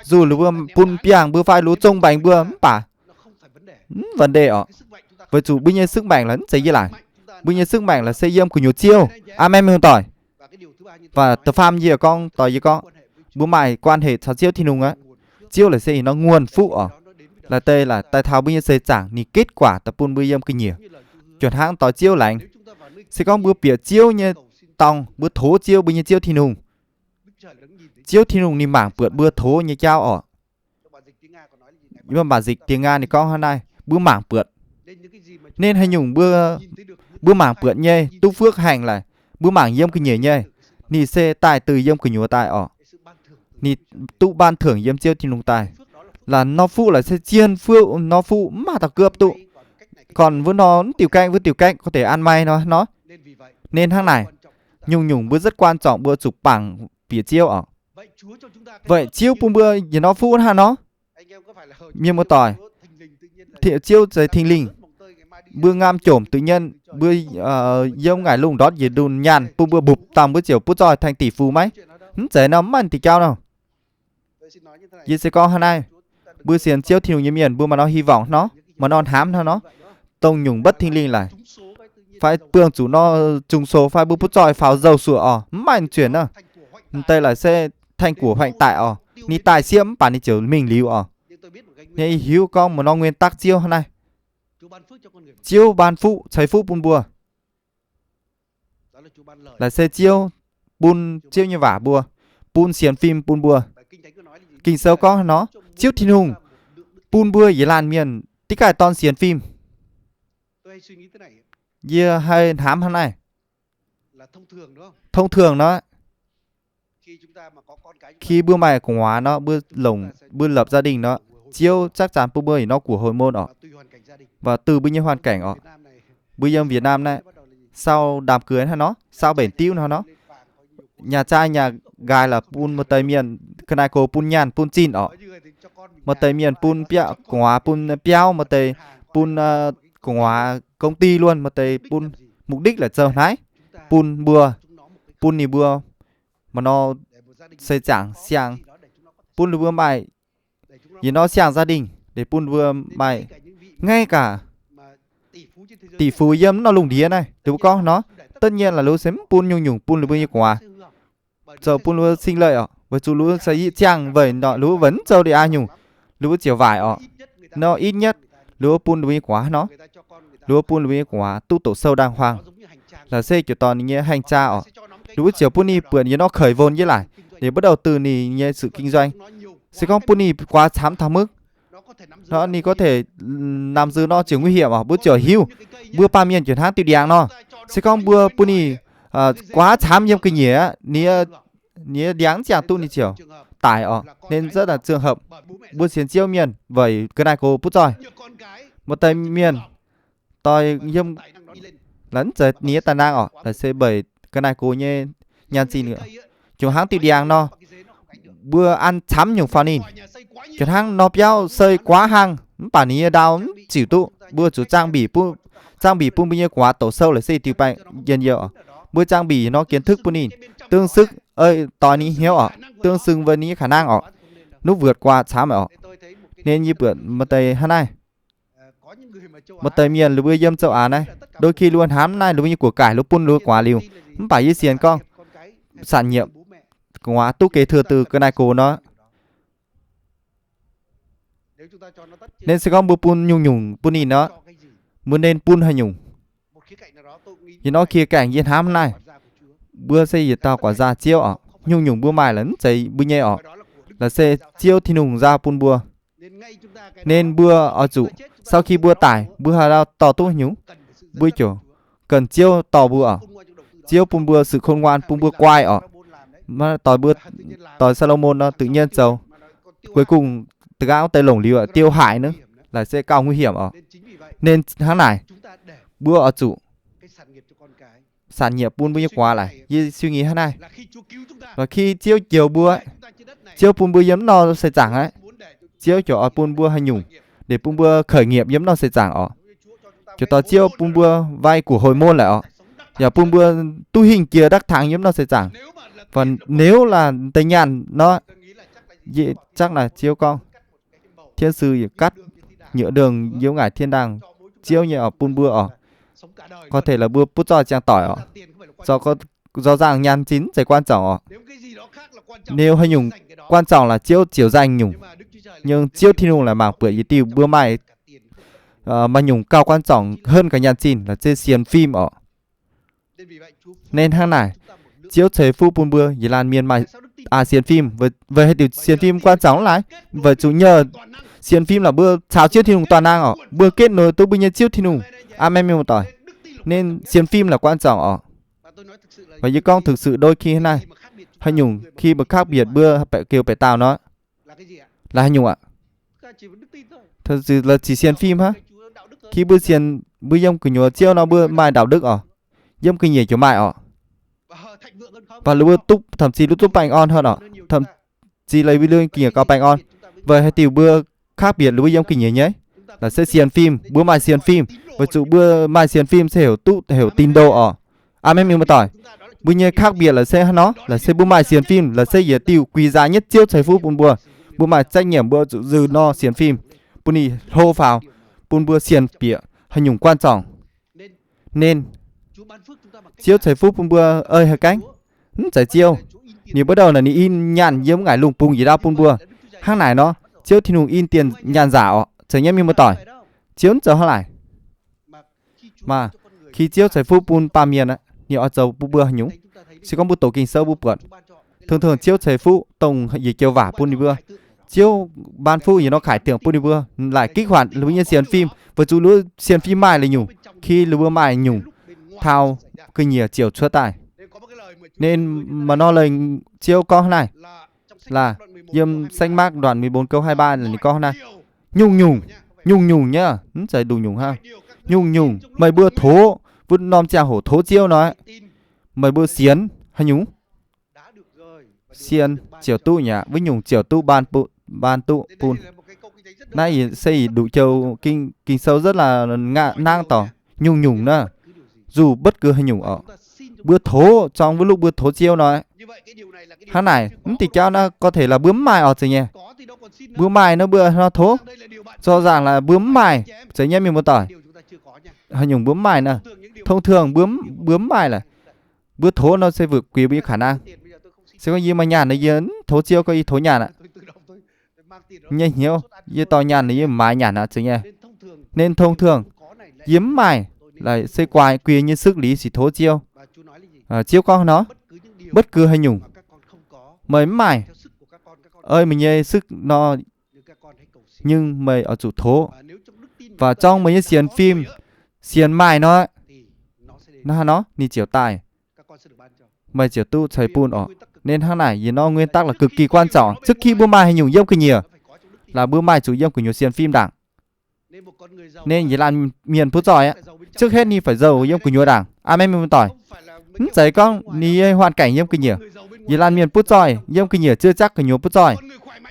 dù mbuo bun biangh mbuo fai lux zong mbaengx mbuo mv baac mv vấn đề orqc. Weic zuqc mbuo nyei sức mạnh laaix mv zeiz yie laaic. Mbuo nyei sức mạnh laaix se yiem gu'nyuoz Ziouv. Aamen, mienh muoz-doic. Và da'faam yie gorngv doix yie gorngv, mbuo maaih quan hệ caux Ziouv Tin-Hungh aqv. Ziouv laaix se ih norm nguồn phúc orqc. Laaix deix laaix daaih taux mbuo nyei seix zaangc ninh kết quả daaih bun mbuo yiem ga'nyiec. Juangc hnangv doix Ziouv laengz. Se gorngv mbuo bieqc Ziouv nyei dorngx, mbuo tov Ziouv, mbuo nyei Ziouv Tin-Hungh, Ziouv Tin-Hungh ninh mangc buatc mbuo tov nyei jauv orqc. Yiem bản dịch tiếng Nga ninh gorngv hnangv naaiv, mbuo mangc buatc. Nên haaix nyungc mbuo, mbuo mangc buatc nyei, duqv phước hạnh laaix, mbuo mangc yiem ga'nyiec nyei, ninh se daaih từ yiem gu'nyuoz daaih orqc. Ninh duqv ban thưởng yiem Ziouv Tin-Hungh daaih. Laaix norm phúc laaix se zien phúc, norm phúc mv maaih dauh cướp duqv. Còn wuov norm mv diuh cách, wuov diuh cách có thể ăn may nor nor. Nên hnangv naaic, nyungc-nyungc mbuo rất quan trọng mbuo zuqc bangc bieqc Ziouv orqc. Vậy Ziouv bun mbuo yietc norm phúc hnangv nor, mienh muoz-doic, Ziouv se Thinh Linh. Mbuo ngam jomc tự nhiên mbuo yiem ngaengc lungh ndortv njiec ndunh nyaanh bun mbuo mbupc dangh mbuo ziouc butv zoih thành tỷ phú maiv? Mv zeiz nor, mv maaih diuh jauv nor. Yie se gorngv hnangv naaiv, mbuo sienx Ziouv Tin-Hungh nyei mienh mbuo maaih norm hy vọng nor, maaih norm hnamv hnangv nor, dongh nyungc bất thinh linh laaix, fai buangh zuqc norm zungh sou fai mbuo butv zoih faaux nzou suoqc orqc, mv maaih zuqc nor. M'deix laaix se thành của hoành tại orqc, ninh daaih sieqv mv baac ninh ziouc mingh liuz orqc. Yie hiuv gorngv maaih norm nguyên tắc Ziouv hnangv naaiv. Ziouv ban fuqv, ceix fuqv bun mbuo. Laaix se Ziouv bun Ziouv nyei waac mbuo, bun sienx fim bun mbuo. Ging-Sou gorngv hnangv nor, Ziouv Tin-Hungh bun mbuo yietc laanh mienh diqv gaaih dorn sienx fim. Yie haih hnamv hnangv naaiv. Thông thường nor, khi mbuo maaih gu'nguaaz nor, mbuo longc, mbuo lập gia đình nor, Ziouv chắc chắn bun mbuo yietc norm của hồi môn orqc. Và từ mbuo nyei hoàn cảnh orqc. Mbuo yiem Việt Nam naaiv, sau đám cưới hnangv nor, sau bển tiuv hnangv nor, nhà trai nhà gái laaix bun maaih deix mienh, ga'naaiv gox bun nyaanh bun zinh orqc. Maaih deix mienh bun biauv, gu'nguaaz bun biauv, maaih deix bun gu'nguaaz công ty luôn, maaih deix bun mục đích laaix zoux naaiv, bun mbuo, bun ninh mbuo maaih norm seix zaangc siang, bun ninh mbuo maaih Yie nor siang gia đình deix bun mbuo maaih, ngay cả tỷ phú yiem nor lungh ndiev naaiv, ninh mbuo gorngv nor, tất nhiên là ninh mbuo se mv bun nyungc-nyungc bun ninh mbuo nyei gu'nguaaz, zoux bun ninh mbuo sinh lợi oc, weic zuqc ninh mbuo se yie ziangh weic nor ninh mbuo mv zoux deix aqv nyungc, ninh mbuo ziouc waaic oc. Nor ít nhất ninh mbuo bun ninh mbuo nyei gu'nguaaz nor, ninh mbuo bun ninh mbuo nyei gu'nguaaz duqv tổ sâu đàng hoàng. Laaix se ziouc dorh ninh nyei hành gia oc, ninh mbuo ziouc bun ninh buatc yie nor khởi vốn yie laic, ninh bắt đầu từ ninh nyei sự kinh doanh. Se gorngv bun ninh guaax camv taux mv, nor ninh có thể nắm giữ nor ziouc nguy hiểm oc, mbuo ziouc hiuv, mbuo baamh mienh ziouc hnangv diuh ndiangx nor. Se gorngv mbuo bun ninh guaax camv yiem ga'nyiec, ninh nyei ndiangx mv ziangh duqv ninh ziouc daic oc. Nên rất là trường hợp mbuo sienx Ziouv mienh weic ga'naaiv gox butv zoih. Maaih deix mienh doix yiem, laaix mv zeiz ninh nyei tài năng oc, laaix se mbeix ga'naaiv gox nyei nyaanh zinh, ziouc hnangv diuh ndiangx nor, mbuo an camv nyungc faaux ninh, ziouc hnangv norm biauv sơi guaav hlang mv baac ninh nyei ndau mv ziouc duqv, mbuo zuqc trang bị bun, trang bị bun mbuo nyei guaax tổ sâu laaix se diuh baengh njien-youh. Mbuo trang bị nor kiến thức bun ninh, tương xứng, doix ninh hnyouv oc, tương xứng với ninh nyei khả năng oc, nuv vượt qua camv oc. Nên yie buatc maaih deix hnangv naaiv. Maaih deix mienh ninh mbuo yiem châu Á naaiv, đôi khi ninh mbuo hnamv naaiv ninh mbuo nyei của cải ninh mbuo bun ninh mbuo guaax liuz, mv baac yie sienx gorngv sản nghiệp, guaax duqv kế thừa từ ga'naaiv gox nor. Nên se gorngv mbuo bun nyungc-nyungc bun ninh nor, mbuo nên bun haaix nyungc? Yie nor khía cạnh yie hnamv naaiv, mbuo se yietc dauh guaax nzaa Ziouv oc. Nyungc-nyungc mbuo maaih laaix mv zeiz mbuo nyei oc, laaix se Ziouv Tin-Hungh nzaa bun mbuo. Nên mbuo oix zuqc, sau khi mbuo daic mbuo haaix dauh dorh duqv nyungc, mbuo ziouc cần Ziouv dorh mbuo oc. Ziouv bun mbuo sự khôn ngoan, bun mbuo guai oc. Mv doix mbuo, doix Sa^lo^morn nor tự nhiên zoux, cuối cùng da'nqaang wuov deix longc liuz tiêu hại nor, laaix se gauh nguy hiểm oc. Nên hnangv naaic, mbuo oix zuqc sản nghiệp bun mbuo nyei guaax laic. Yie suy nghĩ hnangv naaiv, và khi Ziouv njoux mbuo, Ziouv bun mbuo yiem nor seix zaangc aqv, Ziouv ziouc oix bun mbuo haaix nyungc để bun mbuo khởi nghiệp yiem nor seix zaangc oc. Ziouc dorh Ziouv bun mbuo vay của hồi môn laic oc, yaac bun mbuo duqv hingh jiex đắc thắng yiem nor seix zaangc. Và nếu là deix nyaanh nor, yie chắc là Ziouv gorngv, thiên sứ cắt nhựa đường yiem ngải thiên đàng, Ziouv nyei oc bun mbuo oc. Có thể là mbuo butv zoih ziangh doic oc. Rõ ràng nyaanh zinh mv zeiz quan trọng oc. Nếu haaix nyungc quan trọng là Ziouv ziouc dành nhungc. Nhưng Ziouv Tin-Hungh laaix mangc buatc yietc diuh mbuo maaih, maaih nyungc gauh quan trọng hơn cả nyaanh zinh laaix se sienx fim oc. Nên hnangv naaic, Ziouv ceix fuqv bun mbuo yietc laanh mienh maaih, aa, sienx fim. Weic haaix diuc sienx fim quan trọng laaix? Weic zuqc nhờ sienx fim laaix mbuo caux Ziouv Tin-Hungh toàn năng oc, mbuo kết nối duqv mbuo nyei Ziouv Tin-Hungh. Aamen, mienh muoz-doic. Nên sienx fim là quan trọng oc. Và yie gorngv thực sự đôi khi hnangv naaiv, haaix nyungc khi mà khác biệt mbuo beiv kiu beiv daauh nor, là haaix nyungc aqv? Thật sự là chỉ sienx fim hả? Khi mbuo sienx, mbuo yiem gu'nyuoz Ziouv nor mbuo maaih đạo đức oc. Yiem ga'nyiec ziouc maaih oc. Và mbuo duqv thậm chí duqv bình an hơn oc. Thậm chí là mbuo yiem ga'nyiec gauh bình an. Weic haaix diuc mbuo khác biệt mbuo yiem ga'nyiec nyei? Laaix se sienx fim, mbuo maaih sienx fim. Weic zuqc mbuo maaih sienx fim se heuc duqv heuc tín đồ oc. Aamen, mienh muoz-doic. Mbuo nyei khác biệt laaix se hnangv nor, laaix se mbuo maaih sienx fim, laaix se yietc diuh quý giá nhất Ziouv ceix fuqv bun mbuo. Mbuo maaih trách nhiệm mbuo zuqc zinh nor sienx fim, bun ninh hlo faaux, bun mbuo sienx bieqc haaix nyungc quan trọng. Nên Ziouv ceix fuqv bun mbuo ei haaix gaengh? Mv zeiz Ziouv. Ninh bắt đầu là ninh in nyaanh yiem ngải lungh bung yietc dauh bun mbuo. Hnangv naaic nor, Ziouv Tin-Hungh in dienh nyaanh nzangc oc, zeiz nyei, mienh muoz-doic. Ziouv mv zoux hnangv naaic. Mà khi Ziouv ceix fuqv bun baamh mienh aqv, ninh oix zoux bun mbuo haaix nyungc? Se gorngv mbuo doqc Ging-Sou mbuo buatc, thường thường Ziouv ceix fuqv dongh yietc joux waac bun ninh mbuo. Ziouv ban fuqv yietc norm khải tượng bun ninh mbuo, laaix kích hoạt ninh mbuo nyei sienx fim, weic zuqc ninh mbuo sienx fim maaih la'nyungc, khi ninh mbuo maaih nyungc, taux ga'nyiec ziouc cuotv daaih. Nên maaih norm leiz Ziouv gorngv hnangv naaic, là yiem sách Mác đoạn mười bốn câu hai ba là ninh gorngv hnangv naaic, nyungc-nyungc, nyungc-nyungc nyei, mv zeiz ndongc nyungc hnangv. Nyungc-nyungc meih mbuo tov, wuov norm ziangh hoc tov Ziouv nor, meih mbuo sienx haaix nyungc? Sienx ziouc duqv nyei aqv, wuov nyungc ziouc duqv ban, ban duqv bun. Naaiv se ih nduqc joux Ging, Ging-Sou rất là ngang, nangv dorngc, nyungc-nyungc naaiv, dù bất cứ haaix nyungc oc. Mbuo tov, zorng wuov lov mbuo tov Ziouv nor. Hnangv naaic, mv diuh jauv naaiv gorngv taux laaix mbuo mv maaih oc, zeiz nyei. Mbuo maaih nor mbuo nor tov. Zoux zaangc laaix mbuo mv maaih, zeiz nyei mienh muoz-doic. Haaix nyungc mbuo mv maaih nor, thông thường mbuo mv maaih laaix. Mbuo tov nor se weic guiex mbuo nyei khả năng. Se gorngv yie maaih nyaanh nor yie tov Ziouv gorngv yie tov nyaanh aqv. Nyei hnyouv yie dorh nyaanh nor yie maaiz nyaanh aqv, zeiz nyei. Nên thông thường yie mv maaih, laaix se guiex nyei sưk liuz sic tov Ziouv. Ziouv gorngv nor, bất cứ haaix nyungc meih mv maaih, ei meih nyei sưk nor, nhưng meih oix zuqc tov. Và zorng meih nyei sienx fim, sienx maaih nor, nor ninh ziouc daaih, meih ziouc duqv ceix bun oc. Nên hnangv naaic, yie nor nguyên tắc là cực kỳ quan trọng. Trước khi mbuo maaih haaix nyungc yiem gu'nyuoz, laaix mbuo maaih zuqc yiem gu'nyuoz sienx fim ndaangc. Nên yietc laanh mienh butv zoih aqv, trước hết ninh phải giàu yiem gu'nyuoz ndaangc. Aamen, mienh muoz-doic. Mv zeiz gorngv ninh nyei hoàn cảnh yiem gu'nyuoz. Yietc laanh mienh butv zoih yiem gu'nyuoz, chưa chắc gu'nyuoz butv zoih.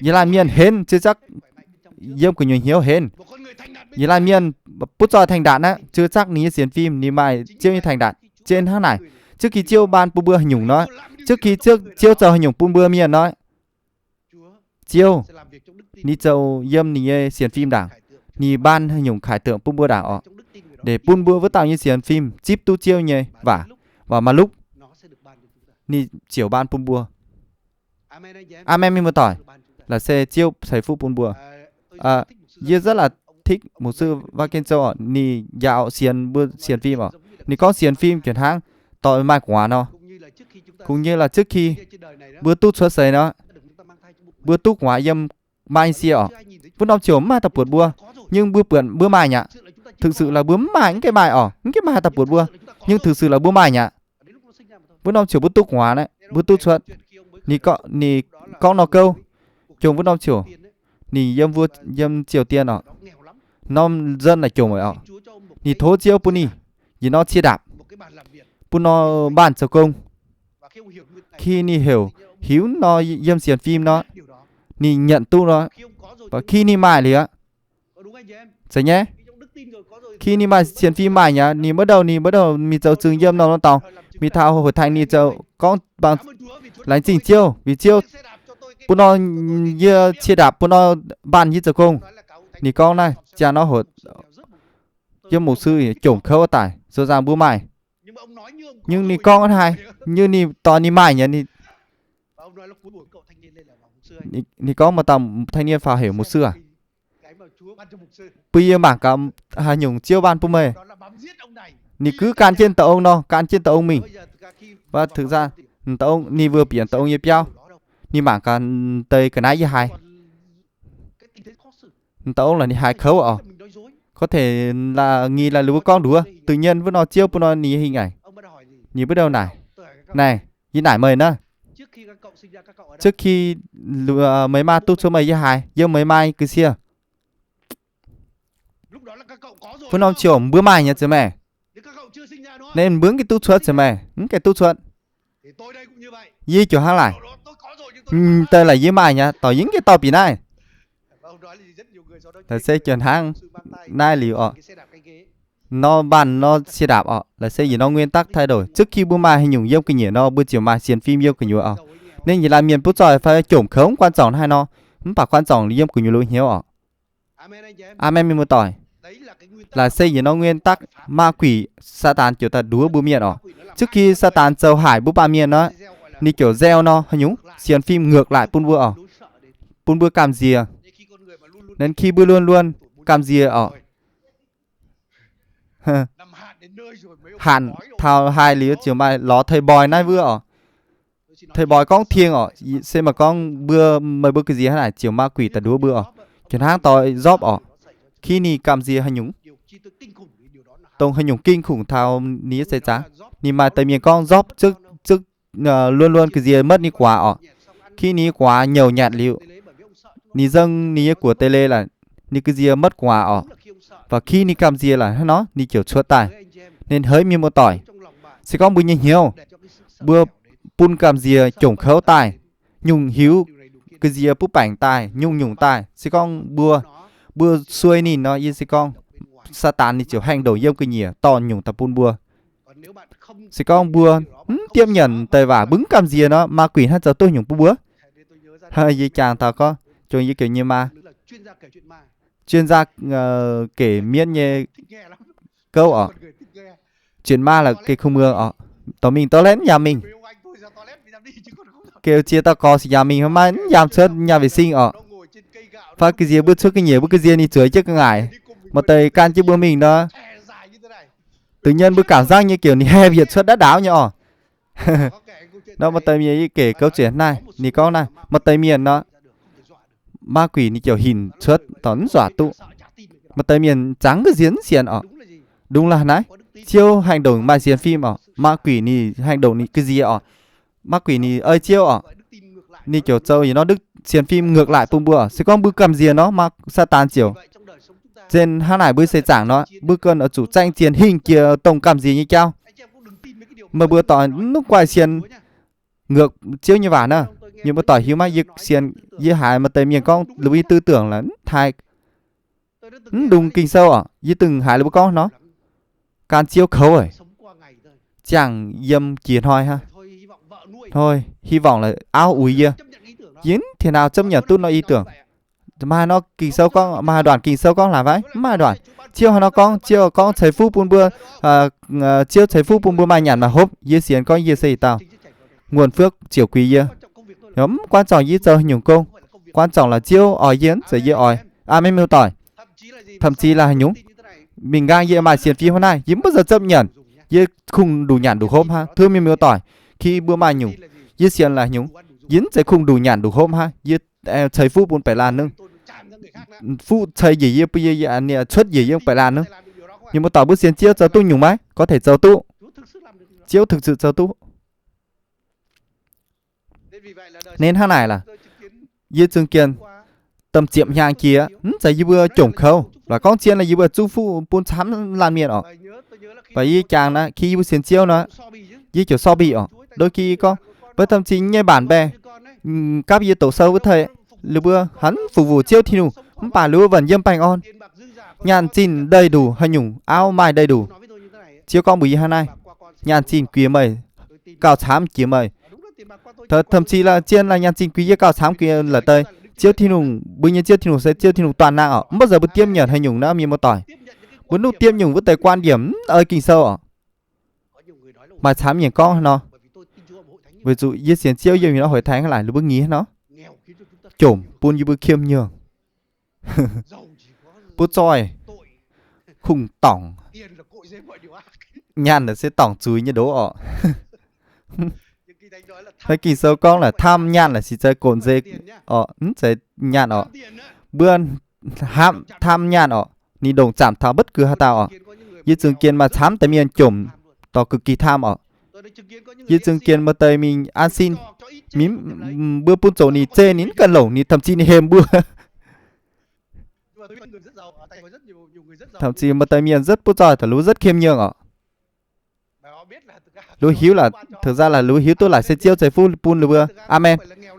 Yietc laanh mienh henv, chưa chắc yiem gu'nyuoz hnyouv henv. Yietc laanh mienh butv zoih thành đạt aqv, chưa chắc ninh nyei sienx fim ninh maaih Ziouv nyei thành đạt. Zien hnangv naaic, trước khi Ziouv ban bun mbuo haaix nyungc nor, trước khi Ziouv zoux haaix nyungc bun mbuo mienh nor, Ziouv ninh zoux yiem ninh nyei sienx fim ndaangc. Ninh ban haaix nyungc khải tượng bun mbuo ndaangc oc, để bun mbuo wuov dauh nyei sienx fim zipv duqv Ziouv nyei waac. Và maiv lupv ninh ziouc ban bun mbuo. Aamen, mienh muoz-doic. Laaix se Ziouv ceix fuqv bun mbuo. Yie rất là thích mục sư Văn Kiên Châu oc, ninh njaaux sienx mbuo sienx fim oc. Ninh gorngv sienx fim jiex hnangv doix maaih gu'nguaaz nor. Cũng như là trước khi mbuo duqv cuotv seix nor, mbuo duqv gu'nguaaz yiem maaih sie oc. Wuov norm ziouc mv maaih daaih buatc mbuo, nhưng mbuo buatc mbuo maaih nyei aqv. Thực sự là mbuo mv maaih, mv gaengh maaih oc, mv gaengh maaih haaix daaih buatc mbuo, nhưng thực sự là mbuo maaih nyei aqv. Wuov norm ziouc mbuo duqv gu'nguaaz aqv, mbuo duqv cuotv. Ninh gorngv, ninh gorngv nor gouv, jomc wuov norm ziouc, ninh yiem wuov, yiem Triều Tiên oc. Norm dân naaic jomc oc. Ninh tov Ziouv bun ninh yietc norm cie ndaapc, bun norm bàn zoux công. Khi ninh heuc hiuv nor yiem sienx fim nor, ninh nyanc duqv nor. Và khi ninh maaih liuz aqv, zeiz nyei. Khi ninh maaih sienx fim maaih nyei aqv, ninh bắt đầu, ninh bắt đầu mingh zoux zingh yiem norm norm dorngx, mingh taux hội thánh ninh zoux gorngv bằng laengz zingh Ziouv, vì Ziouv bun nor yie cie ndaapc, bun nor bàn yie zoux công. Ninh gorngv naaiv ziangh nor heuc yiem mục sư jomc kouv daic, zoux zaangc mbuo maaih. Nhưng ninh gorngv haaix, nhưng ninh dorh ninh maaih nyei, ninh gorngv maaih dauh thanh niên faaux heuc mục sư aqv. Bun yie mangc gaax haaix nyungc Ziouv ban bun meih. Ninh gux gan jienv dauh ong nor, gan jienv dauh ong mingh. Và thực ra, dauh ong ninh vừa bieqc dauh ong nyei biauv. Ninh mangc gaax deix ga'naaiv yie haiz. Dauh ong laaix ninh haiz kouv oc. Có thể là nghi là ninh mbuo gorngv nduov, tự nhiên wuov nor Ziouv bun nor ninh nyei hình ảnh. Ninh bắt đầu naaic, naaic, yie naaic meih naaiv. Trước khi, meih maa duqv cuotv meih yie haiz, yiem meih maa ga'sie. Wuov norm ziouc mbuo maaih nyei zeiz meih. Nên mbuo mv gaengh duqv cuotv zeiz meih, mv gaengh duqv cuotv. Yie ziouc hnangv laaic. Deix laaix yie maaih nyei, dorh yie mv gaengh dorh bieqc naaiv. Laaix se ziouc hnangv naaiv liuz oc. Nor bàn nor cie ndaapc oc, laaix se yietc norm nguyên tắc thay đổi. Trước khi mbuo maaih haaix nyungc yiem ga'nyiec nor, mbuo ziouc maaih sienx fim yiem gu'nyuoz oc. Nên yietc laanh mienh butv zoih fai jomc kouv mv quan trọng hnangv haaix nor, mv baac quan trọng yiem gu'nyuoz loz-hnyouv oc. Aamen, mienh muoz-doic. Laaix se yietc norm nguyên tắc ma quỷ Saadaan ziouc daaih nduov mbuo mienh oc. Trước khi Saadaan zoux haic mbuo baamh mienh nor, ninh ziouc gieo nor haaix nyungc sienx fim ngược lại bun mbuo oc, bun mbuo gamh nziex. Nên khi mbuo luôn luôn gamh nziex oc, hanc taux haaix liuz ziouc maaih lorz thầy bói naaiv wuov oc. Thầy bói gorngv thiêng oc, se maaih gorngv mbuo, meih mbuo ga'nziex hnangv naaic ziouc ma quỷ daaih nduov mbuo oc. Ziouc hnangv doix Gióp oc. Khi ninh gamh nziex haaix nyungc, dongh haaix nyungc kinh khủng taux ninh nyei seix zaangc, ninh maaih deix mienh gorngv Gióp zước, zước, luôn luôn ga'nziex maiv duqv ninh guaax oc. Khi ninh nyei guaax nyouc nyanc liuz, ninh dâng ninh nyei guoqv deix leiz laaix, ninh ga'nziex maiv duqv guaax oc. Và khi ninh gamh nziex laaix hnangv nor, ninh ziouc cuotv daaih. Nên hỡi mienh muoz-doic, se gorngv mbuo nyei hnyouv, mbuo bun gamh nziex jomc kouv daaih, nyungc hiuv ga'nziex butv baengc daaih, nyungc-nyungc daaih, se gorngv mbuo, mbuo suei ninh nor, yie se gorngv Saadaan ninh ziouc hành động yiem ga'nyiec dorh nyungc daaih bun mbuo. Se gorngv mbuo mv diepv nyanc deix waac, mbuo mv gamh nziex nor, ma quỷ hnangv zoux duqv nyungc bun mbuo. Yie jangx taux gorngv, jong yie kouv nyei maa, chuyên gia kể miễn nyei gouv oc. Chuyên maa là kể khu mường oc. Dorh mingh toilet mv yaac mingh. Kêu cie dauh gorx se yaac mingh, maiv yaac cuotv nhà vệ sinh oc. Fai ga'nziex mbuo cuotv ga'nyiec mbuo ga'nziex ninh zueiz jienv ga'ngaaic, maaih deix gan jienv mbuo mingh nor, tự nhiên mbuo cảm giác nyei kiểu ninh hepv yietc cuotv đáo đáo nyei oc. Nor maaih deix mienh yie kể câu chuyện naaiv, ninh gorngv naaiv, maaih deix mienh nor, ma quỷ ninh ziouc hinc cuotv dorh mv nzuaqc duqv. Maaih deix mienh zangv ga'nziex mv sienx oc. Đúng là naaiv, Ziouv hành động maaih sienx fim oc, ma quỷ ninh hành động ninh ga'nziex oc. Ma quỷ ninh ei Ziouv oc. Ninh ziouc zoux yietc norm sienx fim ngược lại bun mbuo. Se gorngv mbuo gamh nziex nor, ma Saadaan ziouc, zien hnangv naaic mbuo se zaangc nor, mbuo ganh oix zuqc zaeng zien hingh jiex dongh gamh nziex nyei jauv. Meih mbuo doic mv guaih sienx ngược Ziouv nyei waac naaiv. Mienh mbuo doic hiuv maiv? Yie sienx, yie haiz maaih deix mienh gorngv lui tư tưởng là mv taaih, mv đùng Ging-Sou oc. Yie dingc haiz lui mbuo gorngv nor, gan Ziouv kouv, ziangh yiem jiex hnoi hnangv. Hnoi hy vọng là áo ủi yie. Yie mv thienx nau chấp nhận duqv nor ý tưởng. Maaih haaix nor Ging-Sou gorngv, maaih haaix đoạn Ging-Sou gorngv laaix fai? Mv maaih đoạn. Ziouv haaix nor gorngv, Ziouv gorngv ceix fuqv bun mbuo, Ziouv ceix fuqv bun mbuo maaih nyanc maaih hopv. Yie sienx gorngv yie se dauh nguồn phước triệu quỷ yie. Mv quan trọng yie zoux haaix nyungc gong. Quan trọng là Ziouv oix yie mv zeiz yie oix. Aamen, mienh doic. Thậm chí là haaix nyungc, mingh nqaang yie maaih sienx fim hnangv naaiv, yie mv baac chấp nhận. Yie không đủ nyanc đủ hopv hnangv. Thưa mienh mbuo doic, khi mbuo maaih nyungc, yie sienx là haaix nyungc, yie mv zeiz không đủ nyanc đủ hopv hnangv. Yie ceix fuqv bun baeqc laanh nor, fuqv ceix njiec yie, bun yie cuotv njiec yie baeqc laanh nor. Mienh mbuo doic, mbuo sienx Ziouv zoux duqv nyungc maiv? Có thể zoux duqv. Ziouv thực sự zoux duqv. Nên hnangv naaic laaix, yie chứng kiến tâm ziepc hnyangx jiex, mv zeiz yie mbuo jomc kouv, laaix gorngv zien laaix yie mbuo zuqv fuqv bun camv laanh mienh oc. Baac yie jangx naaiv, khi yie mbuo sienx Ziouv nor, yie ziouc so mbih oc. Đôi khi gorngv, baac thậm chí nyei bản mbae, gapv yie doqc sou wuov tei, ninh mbuo hnangv phục vụ Ziouv Tin-Hungh, mv baac ninh mbuo vẫn yiem baengh orn. Nyaanh zinh đầy đủ, haaix nyungc áo may đầy đủ. Ziouv gorngv mbuox yie hnangv naaiv, nyaanh zinh guiex meih, gauh camv jiex meih. Thậm chí là zien laaix nyaanh zinh guiex yie, gauh camv guiex la'deix. Ziouv Tin-Hungh, mbuo nyei Ziouv Tin-Hungh se Ziouv Tin-Hungh toàn năng oc. Mv baac zeiz mbuo diepv nyanc haaix nyungc naaiv, mienh mbuo doic. Mbuo nuqv diepv nyungc wuov deix quan điểm mv ei Ging-Sou oc. Maaih camv mienh gorngv nor, weic zuqc yie sienx Ziouv yiem haaix norm hội thánh laaix, ninh mbuo nyiez nor, jomc bun yie mbuo qiemx nyungc. Butv zoih, kungx dorngc. Nyaanh se dorngc zuiz nyei ndoqv oc. Naaiv Ging-Sou gorngv laaix tham nyaanh laaix se zeiz gong-nzei oc, mv zeiz nyaanh oc. Mbuo hnamv tham nyaanh oc, ninh ndongc zaamc taux mbetv gux haaix dauh oc. Yie chứng kiến maaih camv deix mienh jomc dorh gux gih tham oc. Yie chứng kiến maaih deix mingh an xin, mingh, mbuo bun zoqc ninh, zeiz ninh mv ganh longc, ninh thậm chí ninh hemx mbuo. Thậm chí maaih deix mienh rất butv zoih, taux lui rất khiêm nhường oc. Lui hiuv laaix, thực ra là lui hiuv duqv laaix se Ziouv ceix fuqv bun lui mbuo. Amen.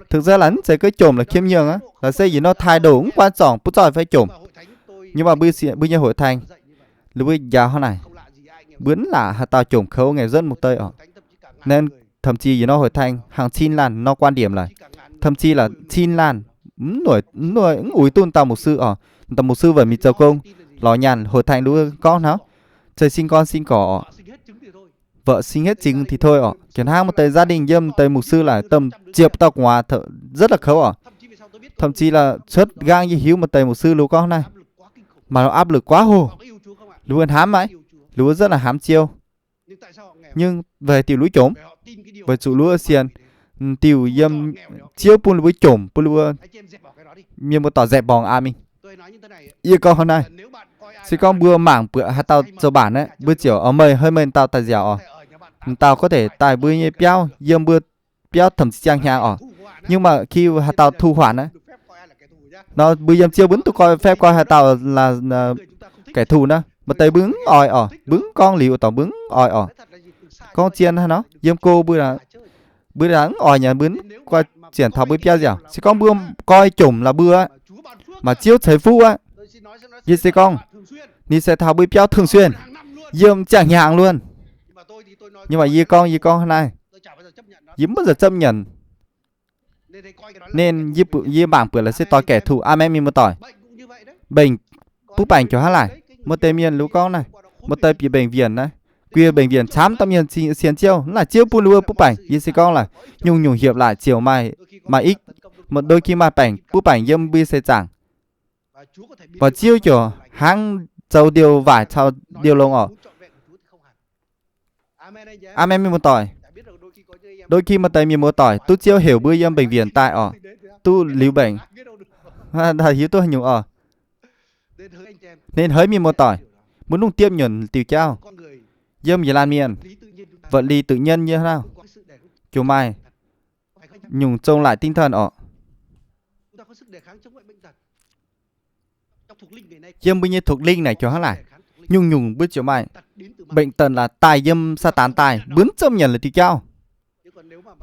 Thực ra là mv zeiz gorngv jomc laaix khiêm nhường aqv, laaix se yietc norm thái độ mv quan trọng butv zoih fai jomc. Nhưng mà mbuo, mbuo nyei hội thánh, lui mbuo njaaux hnangv naaic, mbuo mv laaix haaix dauh jomc kouv nghèo rất một tơi oc. Nên thậm chí yietc norm hội thánh hàng千lan norm quan điểm laaix, thậm chí là千lan, mv uix duqv dauh mục sư oc. Dauh mục sư vẫn mingh zoux gong, lorz nyaanh, hội thánh lui mbuo gorngv hnangv, zeiz sinh con sinh cỏ oc. Vợ sinh hết trứng thì thôi oc. Jiex hnangv maaih deix gia đình yiem deix mục sư laaix dăm triệu dauh gu'nguaaz, rất là kouv oc. Thậm chí là cuotv nqaang yie hiuv maaih deix mục sư lui gorngv naaiv, maaih áp lực quá hô. Lui mbuo hnamv maiv? Lui mbuo rất là hnamv Ziouv. Nhưng về diuc lui jomc, weic zuqc lui mbuo sienx diuc yiem Ziouv bun lui mbuo jomc, bun lui mbuo, mienh mbuo doic depth mborngx aqv mingh. Yie gorngv hnangv naaiv, se gorngv mbuo mangc buatc haaix dauh zoux baac naaiv, mbuo ziouc oix meih, hei meih dauh daaih nziaauc oc. Dauh có thể daaih mbuo nyei biauv, yiem mbuo biauv thậm chí ziangh hnyangx oc. Nhưng mà khi haaix dauh thu hoản naaiv, nor mbuo yiem Ziouv mbuo mv duqv coi phép coi haaix dauh là kẻ thù naaiv. Maaih deix mbuo mv oix oc, mbuo mv gorngv liuz dorngx mbuo mv oix oc. Gorngv zien hnangv nor, yiem go mbuo, mbuo mv oix nyanc, mbuo mv guai zienc taux mbuo biauv nziaauc. Se gorngv mbuo coi jomc là mbuo aqv, maaih Ziouv ceix fuqv aqv, yie se gorngv, ninh se taux mbuo biauv thường xuyên, yiem ziangh hnyangx luôn. Ninh mbuox yie gorngv, yie gorngv hnangv naaiv, yie mv baac chấp nhận. Nên yie mangc buatc laaix se doix kẻ thù. Aamen, mienh muoz-doic. Mbenc, butv baengc ziouc hnangv laaic. Maaih deix mienh liuz gorngv naaiv, maaih deix bieqc mbenc vienc naaiv, guiex mbenc vienc camv dauh mienh sienx Ziouh, hnangv naaic Ziouv bun ninh mbuo butv baengc. Yie se gorngv laaix, nyungc-nyungc hiepv laaic ziouc maaih, maaih ih, maaih đôi khi maaih baengc, butv baengc yiem mbuo seix zaangc. Mv baac Ziouv ziouc hnangv zoux ndiouh waaic caux ndiouh longx orqc. Aamen, mienh muoz-doic. Đôi khi maaih deix mienh muoz-doic duqv Ziouv heuc mbuo yiem mbenc vienc daaih orqc, duqv liuz mbenc, hiuv duqv haaix nyungc orqc. Nên haiz mienh muoz-doic, mbuo lungh diepv nyunc diuh jauv, yiem yietc laanh mienh, vật lý tự nhiên nyei hnangv, ziouc maaih nyungc zong laaic tinh thần orqc. Yiem mbuo nyei thuộc linh naaic ziouc hnangv laaic, nyungc-nyungc mbuo ziouc maaih bệnh tật laaix daaih yiem Saa^taan daaih, mbuo mv zomv nyanc laaix diuh jauv.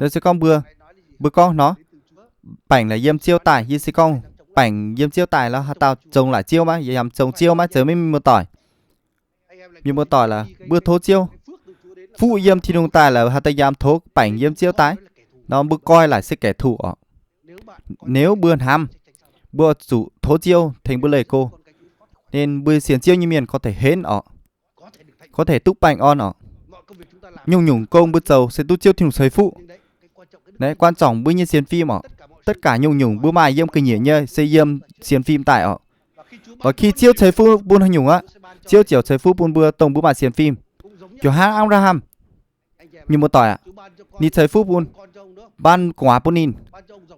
Yie se gorngv mbuo, mbuo gorngv nor, baengc laaix yiem Ziouv daaih. Yie se gorngv baengc yiem Ziouv daaih lorqc, haaix dauh zong laaic Ziouv maiv? Yie yaac zong Ziouv maiv zeiz, mienh muoz-doic. Mienh muoz-doic laaix mbuo tov Ziouv, fuqv yiem Tin-Hungh daaih laaix haaix dauh yaac tov baengc yiem Ziouv daaih nor, mbuo goi laaic se kẻ thù orqc. Nếu mbuo hnamv, mbuo zuqc tov Ziouv tengx mbuo leih go, nên mbuo sienx Ziouv nyei mienh có thể henv orqc, có thể duqv baengh orn orqc. Nyungc-nyungc gong mbuo zoux se duqv Ziouv Tin-Hungh ceix fuqv. Naaiv quan trọng mbuo nyei sienx fim orqc. Tất cả nyungc-nyungc mbuo maaih yiem ga'nyiec nyei se yiem sienx fim daaih orqc. Và khi Ziouv ceix fuqv bun haaix nyungc aqv, Ziouv ziouc ceix fuqv bun mbuo dongh mbuo maaih sienx fim. Ziouc hnangv Apc^laa^ham, mienh muoz-doic aqv, ninh ceix fuqv bun, ban gu'nguaaz bun ninh,